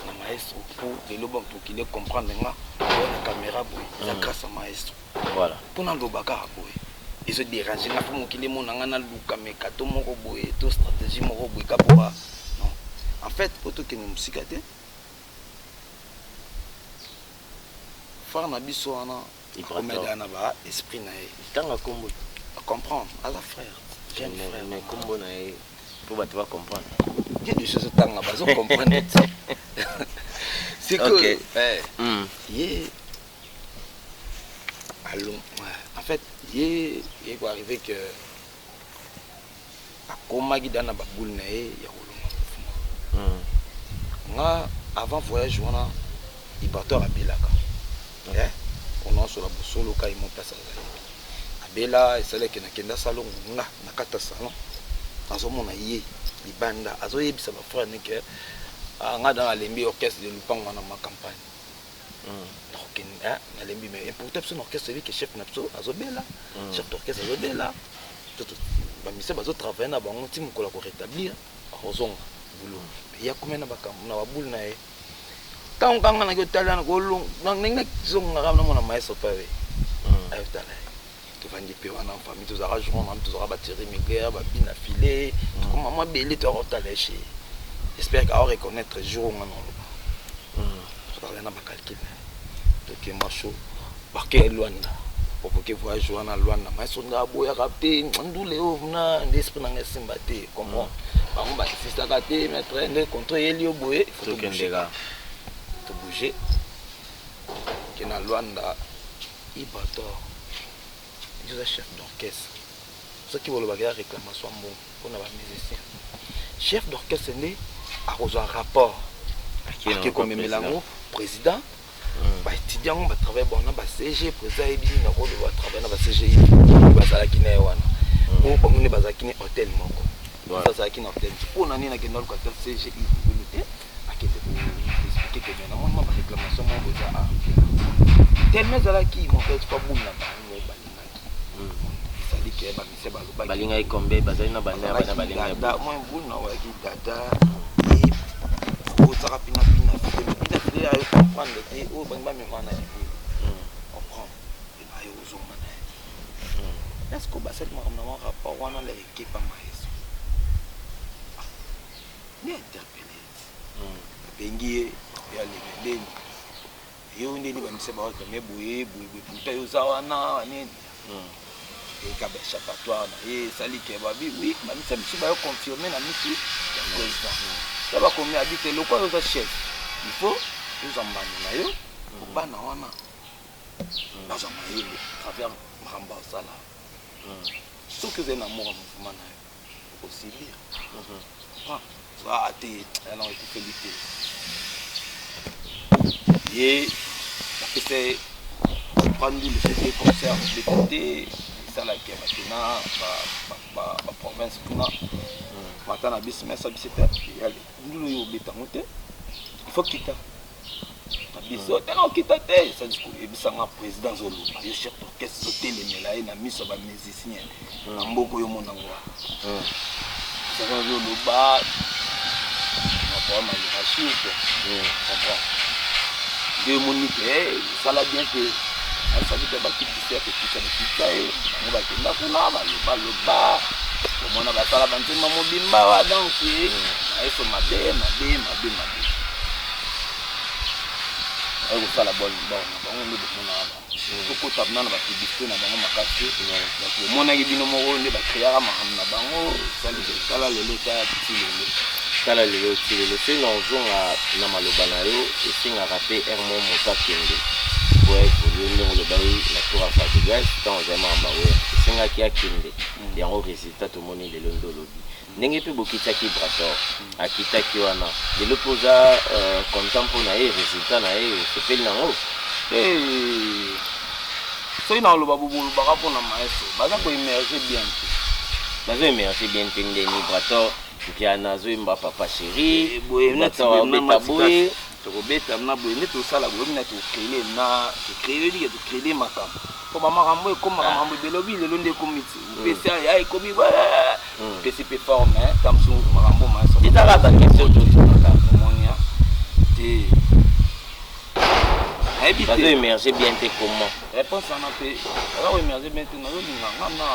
na maestro po lelo bamokili comprendre nga oyo na caméra boye, eza grâce à maestro. Mpo naloba kaka boye, ezodérange nga mpo mokili emona nga naluka mekato moko boye to stratégie moko boye kapoka. Non, en fait, po tokende mosika te, frère na biso wana akomeda na ba esprit na ye. Ntanga kombo. Comprendre, aza frère, jeune frère. Mais kombo na ye mpo bato bacomprendre. Dieu de choses, otanga, bazocomprendre te. Sikoyo ye allons, en fait, ye ye koarrive que akomaki da na baboule na ye ya kolonga mouvement. Nga avant voyage wana, Ibrator abelaka mpona osola bosolo kai mo place azali abela, esalaki nakenda salongo. Nga na kati ya salon, nazomona ye libanda azoyebisa bafrère neke: nga da nalembi orchestre de lupango wana ma campagne, nakokende, nalembi. Mais pourtant biso na orchestre ebi ke chef na biso azobela, chef d'orchestre azobela, bamise bazotravaille na bango ti mokolo ya korétablir, akozonga boulot. Mais ye akomi na bakambo na baboule na ye. Ntango kanga naki otala ndenge zongaka, namona maestro pave ayotala ye. Tovandi mpe wana famille, tozalaka jour wana, tozalaka bathierry miguer, babina file, tokoma mwa bele, toyaka kotala ye chez. J'espère que aoreconnaître jour nga na oloba. Tozalaka na bacalcul na ye, toke mwa show, bake Lwanda, okoke voyage wana Lwanda. Maestro nga aboyaka te ndule oyo na nde esprit nanga esimba te, comprendre? Bango baexistaka te, maître nde contre eyeli yo boye. Tokendeka. Tobouge ke na Lwanda. Ibrator oza chef d'orchestre, soki bolobaka ya réclamation ya mbongo mpona bamusicien, chef d'orchestre nde akozwa rapport, ake komemela yango président. Baétudiant yango batravaille bon na baCG, président ayebi nini akoloba. Batravaille na baCG bazalaki na ye wana, po bango nde bazalaki na hotel moko, azalaki na hotel. Mpo na nini akende aluka te CG Ibulu te, akende koexpliquer ke namoni mwa baréclamation moko eza a tellement ezalaki mon fa boule na bango balingaki, ezali ke bamise balobaki. Balingaki kombe, bazali na bana bana balingaki. Dada mwa boule na oyaki dada ozaka pina pina file, pina file ayo comprendre te oyo bangi bamema na libulu, comprendre, ayo ozonga na ye. Est ce que basali makambo na mwa rapport wana la ekepa maestro nde interpellé, abengi ye ya leleleni. Yo ndeni bamisa bareklame boye boye boye, pourtant yo oza wana nini. Eka ba échappatoire na ye esali ke babi oui, bamisa biso bayo confirme na misu ya président. Ya bakomi abi te, lokola yo oza chef, il faut ozwa mbano na yo. Bana wana bazwa mayele travers makambo asala. Soki ozali na moko ya mouvement na yo, okosibir te yana ekufeli te. Ye bapesa ye prandule, soki concert obeta te, esalaki ya bato na baprovince kuna mata na biso mesa biso te. Ndulu oyo obetango te, il faut kita na biso te, na okita te. Esali koyebisanga président azoloba, yo chef d'orchestre ozotelemela ye na miso ya bamusicien na mboka oyo omonango wana. Azoloba na problème ya hiérarchie, quoi, comprend nde omoni ke esala bien te. Asabi te, bakitisa kokita, bakita ye bango, bakenda kuna, balobaloba, omona basala banzemba mobimba wa. Donc nayeso mabe mabe mabe mabe, aye kosala bol na bango nde bomona wana. Tokota na bapublicité na bango makasi te. Donc bomonaki bino moko nde bacréaka makambo na bango, esali tala lelo, ta ti lelo. Tala lelo, ti lelo. Soki na ozonga na maloba na yo, esengaka mpe ere mo moto akende po évolue. Ndenge olobaki na tour ya Fabregas, ntango ozali makambo aweya, esengaki akende. Yango résultat tomoni lelo. Nde olobi ndenge mpe bokitaki Ibrator, akitaki wana, lelo mpe oza content mpo na ye, résultat na ye osepeli nango. Soki na oloba, bobolobaka mpona maestro, baza koémerge bien te. Bazo émerge bien te ndeni? Ibrator Mpiana azoyemba Papa Chéri. Boye. Obeta boye. Tokobeta na boye nde tosala boye, mina tocréer na tocréer elike, tocréer makambo mpo bamakambo ekomaka makambo ebele. Obi lelo nde ekomi ti opesi ya ekomi, opesi mpe forme ta mosusu makambo maestro. Ezaka baquestion totunaka. Omoni te, nayebi. Bazo émerge bien te comment? Réponse wana mpe baza koémerge bien te, nazolinga nga na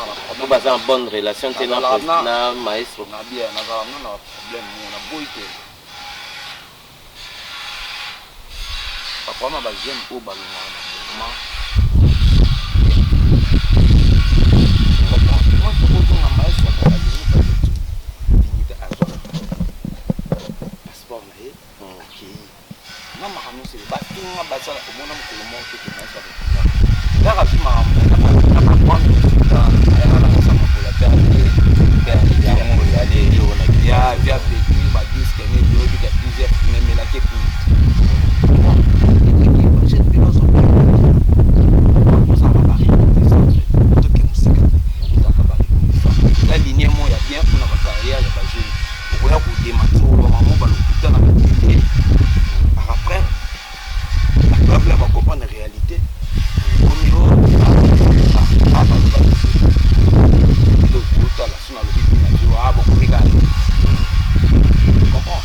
Po baza en bonne relation te na maestro. Na bien, nazala nga na problème mo naboyi te. Baproblème ya bajeune oyo balongaka na mouvement, ozonga maestro alingi dignité, azwa passeport na ye, akei na makambo nyonso batunga basala. Omona mokolo moko te maestro akotunga kaka zwi makambo na bagrande résultat, ayaka na kosa makolo perte yango ya via petit badisque neti oyebika plusieurs memelaki kuna. Bajeune mpe bazwa, ozalaka bareconnaissance, otoke mosika te, ozalaka bareconnaissance, eza linie moko ya bien mpona bacarrière ya bajeune. Okoya kodémentir olobaka mo balokuta na batele, par après bato babela bacomprendre réalité komi o baloba eloko. Otala so nalobi mpena te, bokomi kaka comprend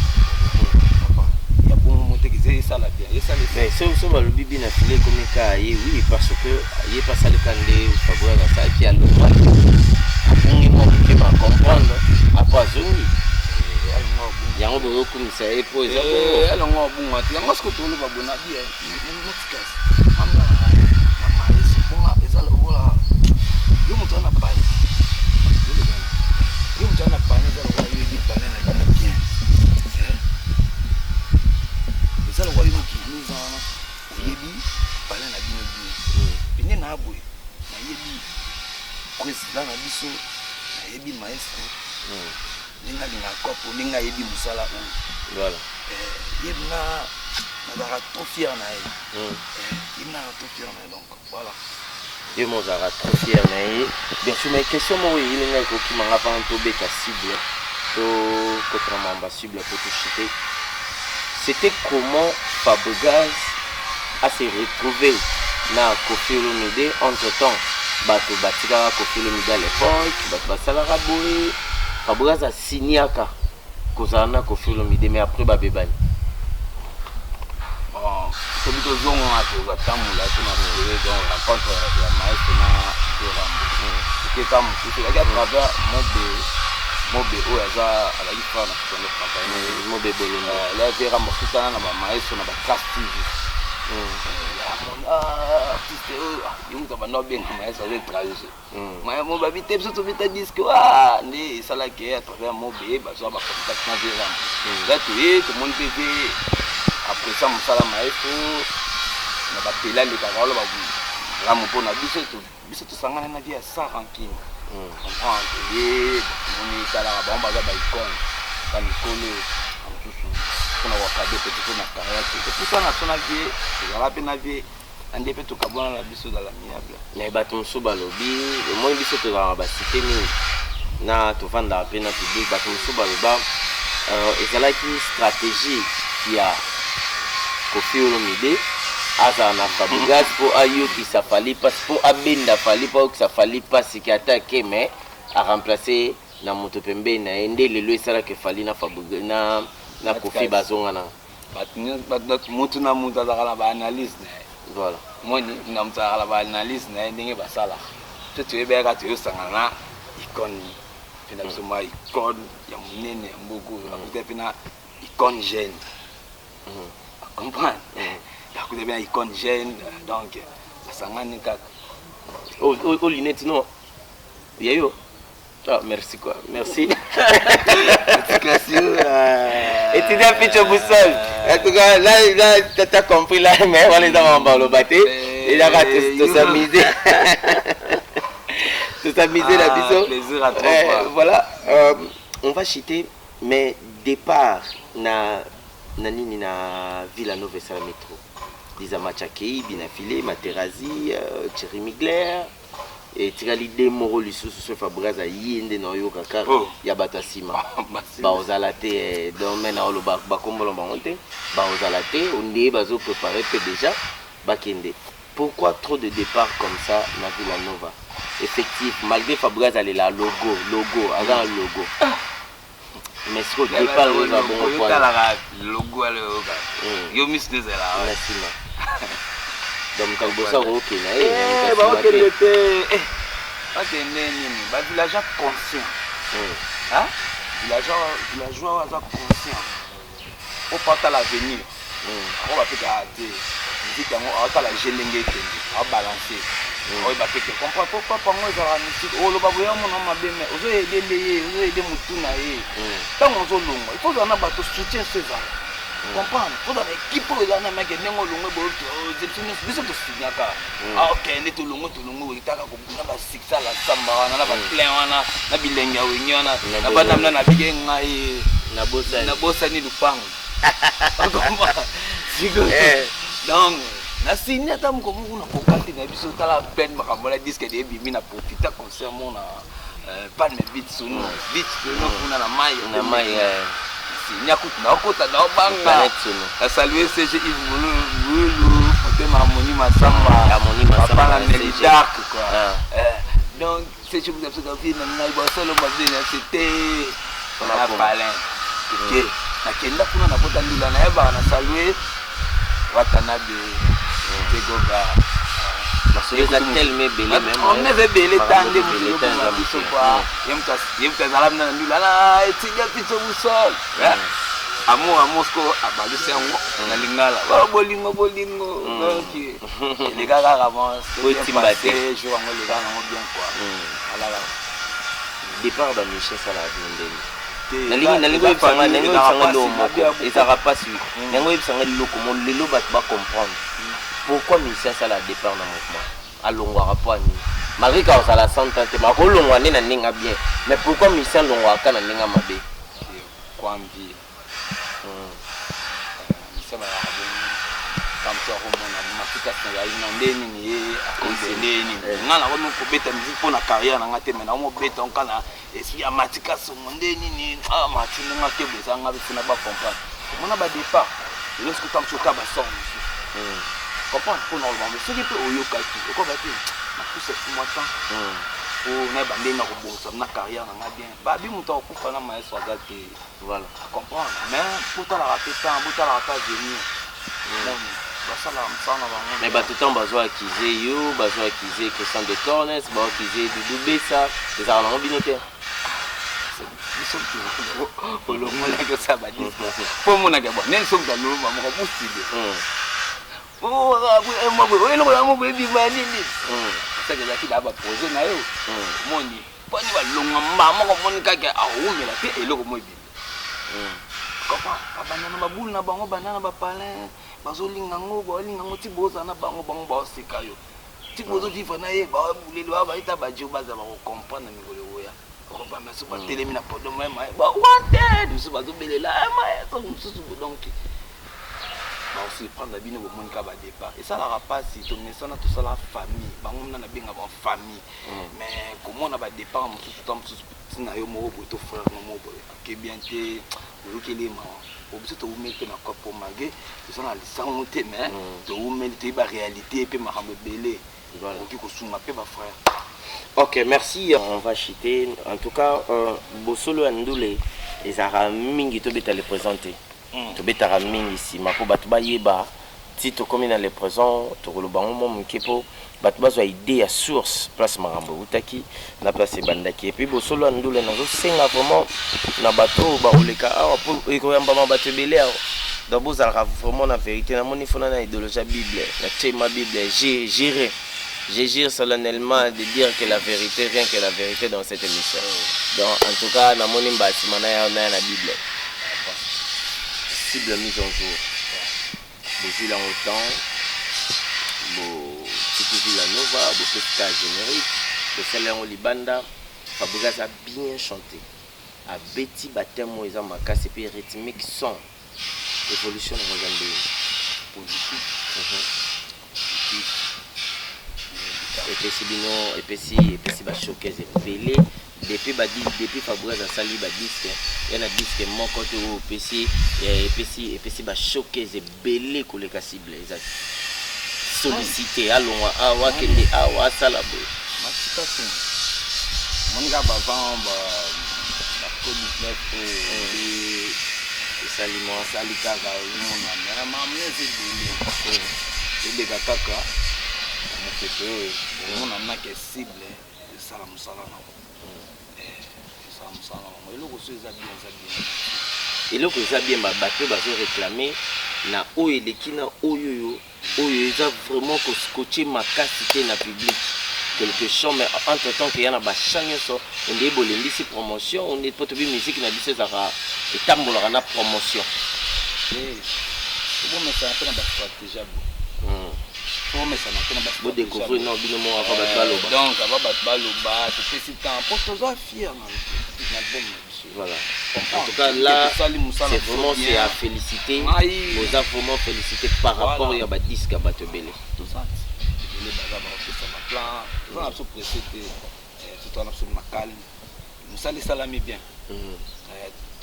ya bongo mo teke eza esala bien, esala. Mais so balobi bina file ekomi kaka ye, oui, parce que ye mpe asalika nde Fabregas asalaki, alongwaki, abungi mwa moke, bacomprendre, apo azongi. Yango bozokumisa ye mpo eza bongo. Alongo abunga te. Yango soki toloba bona bi notikasi na maestro bonga, eza lokola yo moto wana pane, yo moto wana pane, eza lokola yo yebi pane na bino bien, eza lokola yo moto eza wana oyebi pane na bino bien. Pene na boye, nayebi président na biso, nayebi maestro ndenge alingaka kopo, ndenge ayebi mosala oyo. Ye na nazalaka trop fier na ye, ye nazalaka trop fier na ye, donc voilà. Ye mo ozalaka trop fier na ye, bien sûr. Mais question moko eyeli ngai, ekokimanga mpana tobeta cible, tokotana makambo ya cible po tochite. C'était comment Fabregas a se retrouvé na Koffi Olomide? Entre temps bato batikaka Koffi Olomide à l'époque, bato basalaka boye, Fabregas asignaka kozala na Koffi Olomide, mais après babebani. Bon, soki tozonga, tozatambola tona donc rencontre ya maestro na Rambo, ekeka mosusu ezalaki à travers Mobe. Mobe oyo aza azalaki frère na Fitondo Campagne. Mobe Bolongo. Leve Rambo akutana na bamaestro na batrace TV. Ah, artiste oyo ah, ye moto abanda obenga maestro aza étranger mo babi te biso tobeta disque ah, nde esalaki ye à travers mobe bazwa bacontact na vie wana ya toye tomoni mpe ve après ça mosala maestro na batele alekaka oloba ramu mpo na biso biso tosangana na vie ya sans rancune. Comprendre ye tomoni etalaka bango baza ba icone ba mikolo mosusu mpona kokade petit mpo na carrière te topusana so na vie tozala mpe na vie na nde mpe tokabwana na biso ezala miable. Mais bato mosusu balobi omoni biso tozalaka na basite mingi na tovandaka mpe na public bato mosusu baloba euh, ezalaki stratégie ya Koffi Olomide azala na Fabregas mpo ayokisa Fally mpasi mpo abenda Fally mpo ayokisa Fally mpasi ke ata ake mais a remplacer na moto pembeni na ye nde lelo esalaka Fally na Fabregas na, na Koffi bazongana. Bato mutu na mutu azalaka na ba analyse na ye. Voilà. Moni na mutu azalaka na ba analyse na ye ndenge basalaka. Biso toyebaka kaka toyosangana na icone mpe na biso mwa icone ya monene ya mboka oyo akuta mpe na icone jeune. Comprendre? Akuta mpe na icone jeune donc basangani kaka. Oh, oh, oh lunette non. Ya yo. Ah, merci quoi. Merci. Étudiant Picho Boussole. En tout cas, là, là, t'as compris là, mais on les a en balobaté. Et là, tu s'amuser. Tu s'amuser là, bisous. Plaisir à toi. Voilà. On va chuter, mais départ na na nini na Villa Nova esalami trop. Liza match akei, Bina Filet, Materazzi, Thierry Migler. Etikali de moko lisusu so Fabregas aye nde naoyoka kaka oh. ya bato ya nsima baozala te eh, donc me naoloba bakombola bango te baozala te nde bazo prépare mpe déjà bakende. Pourquoi trop de départ comme ça na Villa Nova? Effectif malgré Fabregas alela logo logo aza na logo mais sikoyo départ oyo eza bongo po otalaka logo wana oyoka yo misu nde ezalaka na nsima donc moto ya liboso akokokende na ye eh, bakokende te eh, bakende nini ba villageois conscient villageois oyo aza conscient po atala avenir yango bapekaka te miziki yango aotala je ndenge ekende aobalance oyeba pe ke comprendre po papa yango ezalaka mystique oloba boya mona mabe mais ozoyede nde ye ozoyede motu na ye ntango ozolongwa il faut ozala na bato soutien so ezala comprendre faut ozala na équipe oyo ezala na meke ndenge olongwe boye biso nyonso biso tosignaka ok nde tolongwe tolongwe etaka na basuccès ala samba wana na baplein wana na bilenge ya wenge wana na bana na bike ngai nabosani lupango donc nasini ata moko moko na koka te na biso tala peine makambo na disque de ebimi na profita concert mo na palme beat sono beat sono kuna na mai na mai sinya kutu naokota naobanga na salue CG Yves Mululu motema Harmonie Masamba papa na Nelly Dark quoi donc CG vous avez vie na ngai bosolo mabe na c'était na palin ke nakenda kuna nakota ndula nayebaka na salue Watanabe Tegoga masolo eza tellement ebele on eza ebele ta nde moto biso kua ye moto azala mina na ndula na etinga piso busol amour amour siko abalusi yango na lingala bolingo bolingo donc eleka kaka bon jour yango eleka nango bien quoi alala départ ba michel esalaka bino ndenge nalingi nalingi oyebisanga nalingi oyebisanga eloko moko ezalaka mpasi nalingi oyebisanga eloko mo lelo bato bacomprendre pourquoi musicien asalaka départ na mouvement alongwaka mpo anini malgré ka ozala 100 ans te ma akolongwa nde na ndenge bien mais pourquoi musicien alongwaka ka na ndenge mabe? Kwambi musicien bayaka bongo kamso akomona mafikasi nazalaki na nde nini ye akomi nde nini nga nakomi kobeta musique mpo na carrière na nga te mais nakomi kobeta nka na esprit ya matika songo nde nini mati ndenge akebo eza nga bifuna bacomprendre omona badépart lelo soki otambusi oka basor mosusu comprendre mpo na koloba soki mpe oyokaki okoba te napusa su mwa temps po nayeba ndenge na kobongisa na carrière na nga bien babi moto akokufa na maestro aza te. Voilà. Comprendre mais botalaka mpe temps botalaka mpe avenir basalaka mosala na bango. Mais bato ntango bazo accuse yo bazo accuse Christian de Cornes bazo accuse Doudou Bessa ezalaka nango bino te? Biso olongolaki osala badisque mpo omonaka bon nini soki alolo bamoko bustide. Eloko yango boye ebima nini? Seke ezalaki daa baprojet na yo. Omoni mponi balonga mbaa moko, omoni kaka awumela te, eloko mo ebima. Comprend? Babanda na babulu na bango, banda na bapalin, bazolinga yango, baolinga yango ti bozala na bango, bango baoseka yo ti bozovivre na ye, babuleli baa bayeta badio, baza bakocomprendre mikolo ekoya. Okomprendre? Mosusu batelemi na podium, wanted, mosusu bazobelela maestro, mosusu. Donc baosurprendre bino, bomoni kaka badépart, esalaka mpasi. Tomesana, tosala famille, bango mna nabenga bango famille, mais komona badépart mosusu, ta mosusu ntina yo moko boye to frère no moko boye ake bien te, oyokeli ye mawa. Po biso towumeli mpe na kopo, malgré toza na lisango te, mais towumeli, toyeba réalité mpe makambo ebele, okoki kosunga mpe bafrère. Ok, merci. On va chuter. En tout cas, bosolo ya ndule ezalaka mingi, tobeta le présent te. Tobetaka mingi nsima mpo bato bayeba ti tokómi na le présent. Tokoloba yango mwa moke mpo bato bazwa idée ya source, place makambo eutaki na place ebandaki. Et puis bosolo ya ndule, nazosenga vraiment na bato oyo bakoleka awa mpo ekoyambama bato ebele awa, donc bozalaka vraiment na vérité. Namoni fona na idéologie ya Bible, na tema Bible, j'irai. Je jure solennellement de dire que la vérité, rien que la vérité dans cette émission. Donc, en tout cas, namoni mbasima na ya na Bible. Cible mise en jour. Bozwi yango temps, botiki Villa Nova, bopesika générique, bosali yango libanda. Fabregas a bien chanté. Abeti bathème oyo eza makasi mpe rythmique son. Évolution nango eza ndenge? Positif. Positif. Epesi bino, epesi bashowcase ebele depuis Fabregas asali badisque ya na disque moko te oyo epesi bashowcase ebele koleka cible. Eza sollicité, alongwa awa, akende awa, asala boye. Matika te, omoni kaka bavent ba COVID-19 oyo esali mwa esali kaka, ozomona makambo eza ebele, eleka kaka na mopepe oyo. Omona naka cible esala mosala nango, esala mosala nango. Eloko so eza bien, eza bien. Eloko eza bien, bato bazoréclame na oyo eleki na oyo eza vraiment koscotche makasi te na public, quelque chant. Mais entre temps keya na bachant nyonso, onde bolembisi promotion, onde po tobi musique na biso ezalaka, etambolaka na promotion. Obomesana mpe na bastratégie ya boye, bomesana mpe na bodécouvrir no bino moko ava bato baloba. Donc ava bato baloba, topesi temps mpo toza fier na album na biso. Voilà. En tout cas, là, c'est vraiment, c'est à féliciter. Vous vraiment félicité par rapport à badisque à bato ebele. Toza ebele, baza bakopesa baplan, toza na biso pressé te, toza na biso makalme, mosala esalami bien.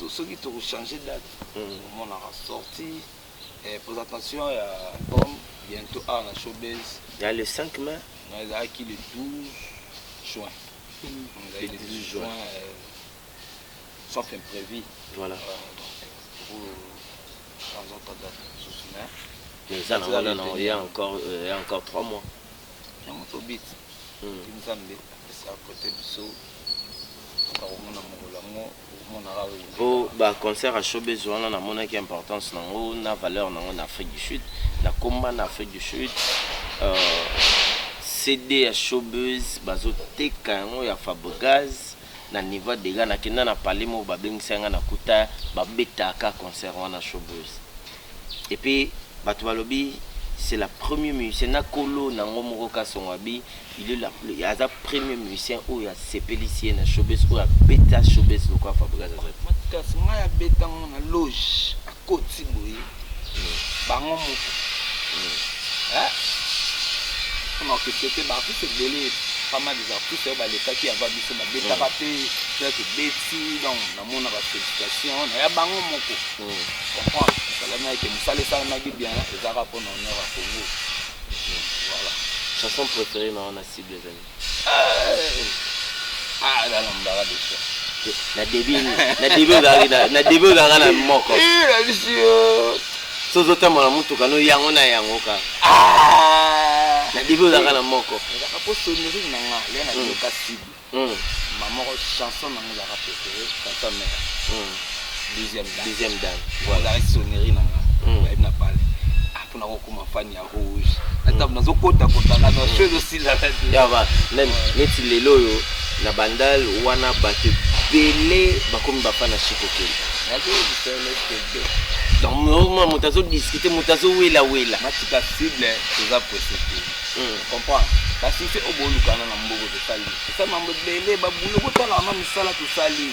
Soki tokochange date, omonaka sortie, présentation ya album bientôt awa na Showbase. Ya le 5 mai. Ezalaki le 12 juin. Le 12 juin. Sauf imprévu. Voilà. Donc pour date mosusu. Mais eza nango nano, il y a encore 3 mois. Yango tobit Nzambe apesa kote biso, tokakomona mokolo yango, okomonaka. Po baconcert ya Showbase wana, namonaki importance nango na valeur nango na Afrique du Sud, na komba na Afrique du Sud. CD ya Showbase bazoteka yango ya Fabregas na niveau ya dega. Nakenda na palais moko, babengisa nga, nakuta babetaka concert wana Showbase. Et puis bato balobi c'est la première musicien na kolo nango moko Kasongo abi il est la, aza premier musicien oyo asepelisi ye na Showbase, oyo abeta Showbase lokola Fabregas aza. Kasi ngai abetango na loge, akoti boye, bango moko mpona orchestre te, baartiste ebele, pas mal des artistes oyo balekaki avant biso babetaka mpe peut-être beti. Donc namonaka félicitation na ya bango moko, comprendre esalamaki ke mosala esalamaki bien, ezalaka mpona honneur ya Congo. Voilà. Chanson préférée na wana cible ezali? Ah, nalambaka déjà. Na début ozalaka na moko. Na biso. So ozotambola motuka no yango na yango ka na début ozalaka na moko. Ezalaka mpo sonnerie na nga le nayoka cible mamoko, chanson nango ezalaka préféré, chanson mère, deuxième dame. Deuxième dame. Voilà, ezalaki sonnerie na nga, bayebi na pale. Mpo nakokoma fan ya rouge, ntango nazokotakotaka na show ezosilaka te. Yaba neti lelo oyo na Bandal wana, bato ebele bakomi bafan na Chikokeli. Nazoyebisa yo leste. Donc moto azodiscute, moto azowelawela. Matika cible, toza pressé te, comprendre? Basuccès oyo bolukana na mboka, tosali, tosali mambo ebele, babulo botalaka na misala tosali.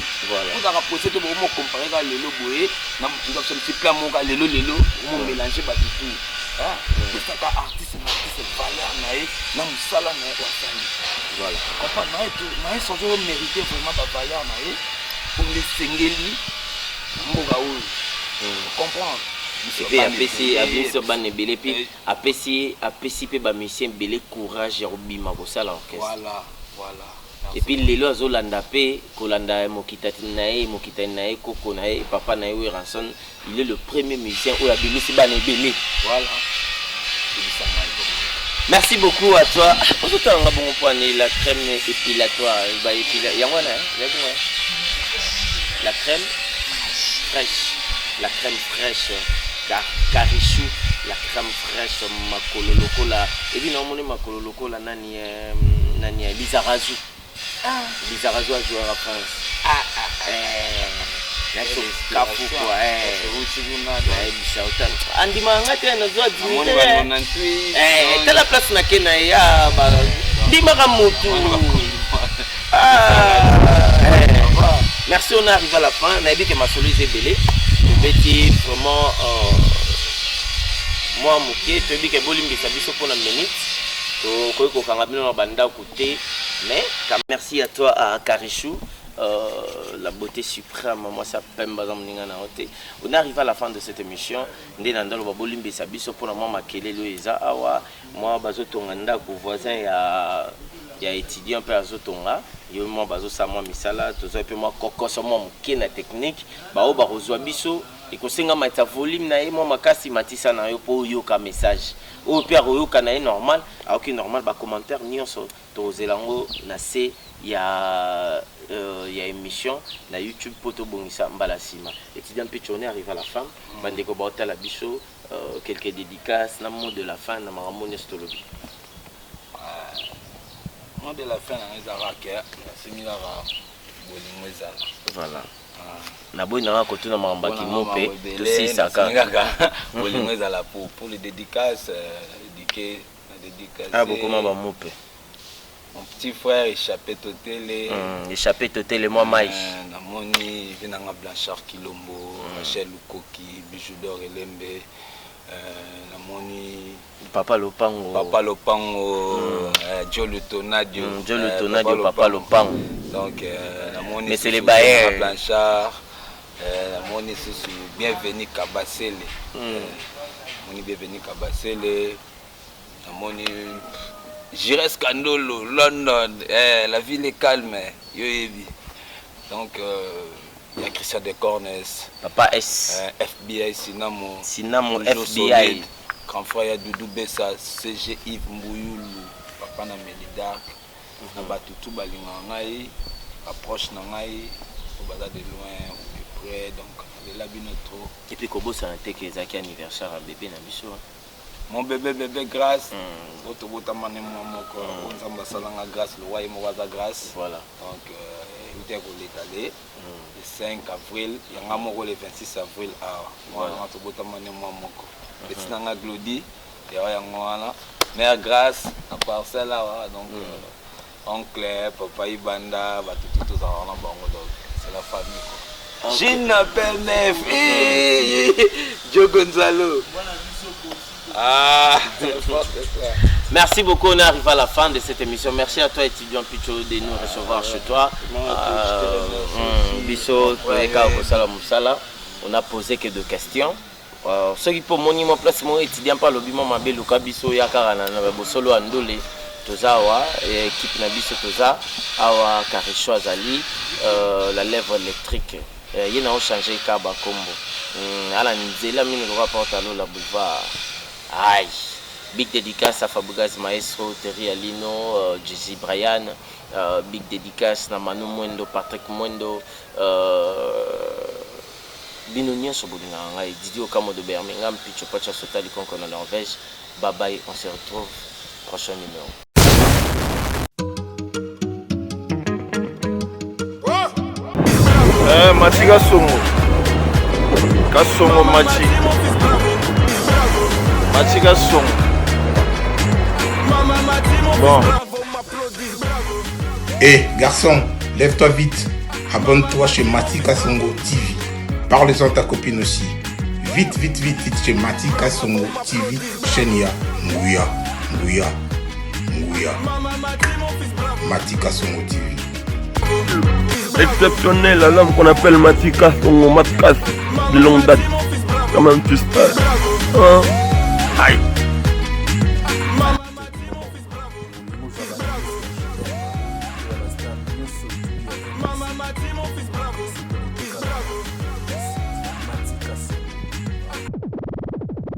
Ozalaka pressé te. Bokomo comparer kaka lelo boye na motu biso misi plan moko lelo lelo, okomo mélange bato tout. Pesaka artiste na artiste valeur na ye na mosala na ye oyo asali. Comprendre, maestro azo mérité vraiment bavaleur na ye oyo esengeli na mboka oyo, comprendre? Et puis apesi abimisi bana ebele, puis apesi mpe bamusicien ebele courage ya kobima kosala orchestre. Voilà. Et puis lelo azolanda mpe kolanda mokitani na ye, mokitani na ye, koko na ye, papa na ye Werrason. Il est le premier musicien oyo abimisi bana ebele. Voilà, ebisa ngai. Merci beaucoup à toi. Ozotanga bongo mpo ani la crème épilatoire baépila yango wana ezali bongo, la crème fraîche, la crème fraîche Carichou, la crème fraîche, makolo lokola ebi na omoni makolo lokola nani, nani, Lizarazu. Lizarazu azwaka France kafu kwa nayebisa andimaka nga te, nazwa dignité. Tala place nake na ye, ndimaka motu. Merci, on arrive à la fin. Nayebi ke masolo eza ebele, tobeti vraiment mwa moke. Toyebi ke bolimbisa biso mpona minute, tokoki kokanga bino na bandako te, mais merci à toi, à Carichou, la beauté suprême. Moi ça pemba aza moninga na yo te. On arrive à la fin de cette émission. Nde na ndalo babolimbisa biso mpona mwa makelele oyo eza awa, mwa bazotonga ndako, voisin ya étudiant mpe azotonga yo, mwa bazosala mwa misala. Tozwa mpe mwa kokoso mwa moke na technique. Baoyo bakozwa biso, ekosenga matisa volume na ye mwa makasi, matisa na yo mpo oyoka message oyo mpe akoyoka na ye normal, ayoki normal. Bacommentaire nyonso tokozela yango na se ya émission na YouTube mpo tobongisa mbala nsima. Étudiant Pitch, on est arrivé à la fin. Bandeko baotala biso, quelques dédicaces na mot de la fin na makambo nyonso tolobi. Mot de la fin nanga ezalaka ke nasengi kaka bolingo ezala. Voilà, naboyi nanga kotuna makambo ya kimo mpe tosilisaka. Kaka bolingo ezala. Pour les dédicaces, dédiqué na dédicace Ah, bokoma bamope. Mon petit frère Échappé Totele. Échappé Totele, mwa mai. Namoni ve nanga Blanchard Kilombo, Rachel Lukoki, Bijou d'or Elembe, namoni Papa Lopango. Papa Lopango, Joe Lutonadio. Joe Lutonadio, Papa Lopango. Donc namoni Mais c'est les bailleurs. Blanchard, namoni susu Bienvenu Kabasele, namoni Bienvenu Kabasele, namoni Jires Kandolo London, la ville est calme, yo yebi. Donc ya Christian de Cornes. Papa S. FBI Sinamo. Sinamo. Toujours FBI. Solide. Grand frère ya Doudou Bessa, CG Yves Mbuyulu, papa na Melidark, na bato tu balingaka ngai, baproche na ngai oyo baza de loin ou de près, donc nalela bino trop. Et puis kobosana te ke ezalaki anniversaire ya bébé na biso. Mon bébé, bébé Grâce, oyo tobotama ne mwa moko, oyo Nzambe asalanga grâce, lowa ye moko aza grâce. Donc euti ya koleka le 5 avril, yanga moko le 26 avril awa, mwana tobotama ne mwa moko, petit nanga Glodi yawa, yango wana mère Grâce na parcelle awa. Donc oncle papa Ibanda, bato tu tozalaka na bango, donc c'est la famille quoi. Jean PMF, Joe Gonzalo. Ah, n'importe quoi. Merci beaucoup, on arrive à la fin de cette émission. Merci à toi, étudiant Picho, de nous recevoir chez toi. Moi, je te remercie aussi. Biso, toyeka kosala mosala. On a posé que deux questions. Soki mpo omoni mwa place moko étudiant mpo alobi mwa mabe, luka biso, ya kaka na bosolo ya ndole. Toza awa, équipe na biso toza awa. Caricho azali, la lèvre électrique, ye na ochange ka bakombo, ala nzela mino lokola porte alola boulevard. Aïe, big dédicace à Fabregas Maestro, Terry Alino, Jesse Bryan, big dédicace na Manu Mwendo, Patrick Mwendo. Bino nyonso bolingaka ngai Didi Okamo de Birmingham, Picho Pacha Sotali Konko na Norvège. Bye bye, on se retrouve prochain numéro. Eh, Machi Kasongo. Kasongo Machi. Machi Kasongo. Bon. Hé, garçon, lève-toi vite. Abonne-toi chez Mati Kasongo TV. Parle-en à ta copine aussi. Vite, vite, vite, vite chez Mati Kasongo TV, chaîne ya Nguya, Nguya, Nguya. Mati Kasongo TV. Exceptionnel à l'homme qu'on appelle Mati Kasongo, Matkas, de longue date. Quand même, tu sais. Hein? Aïe.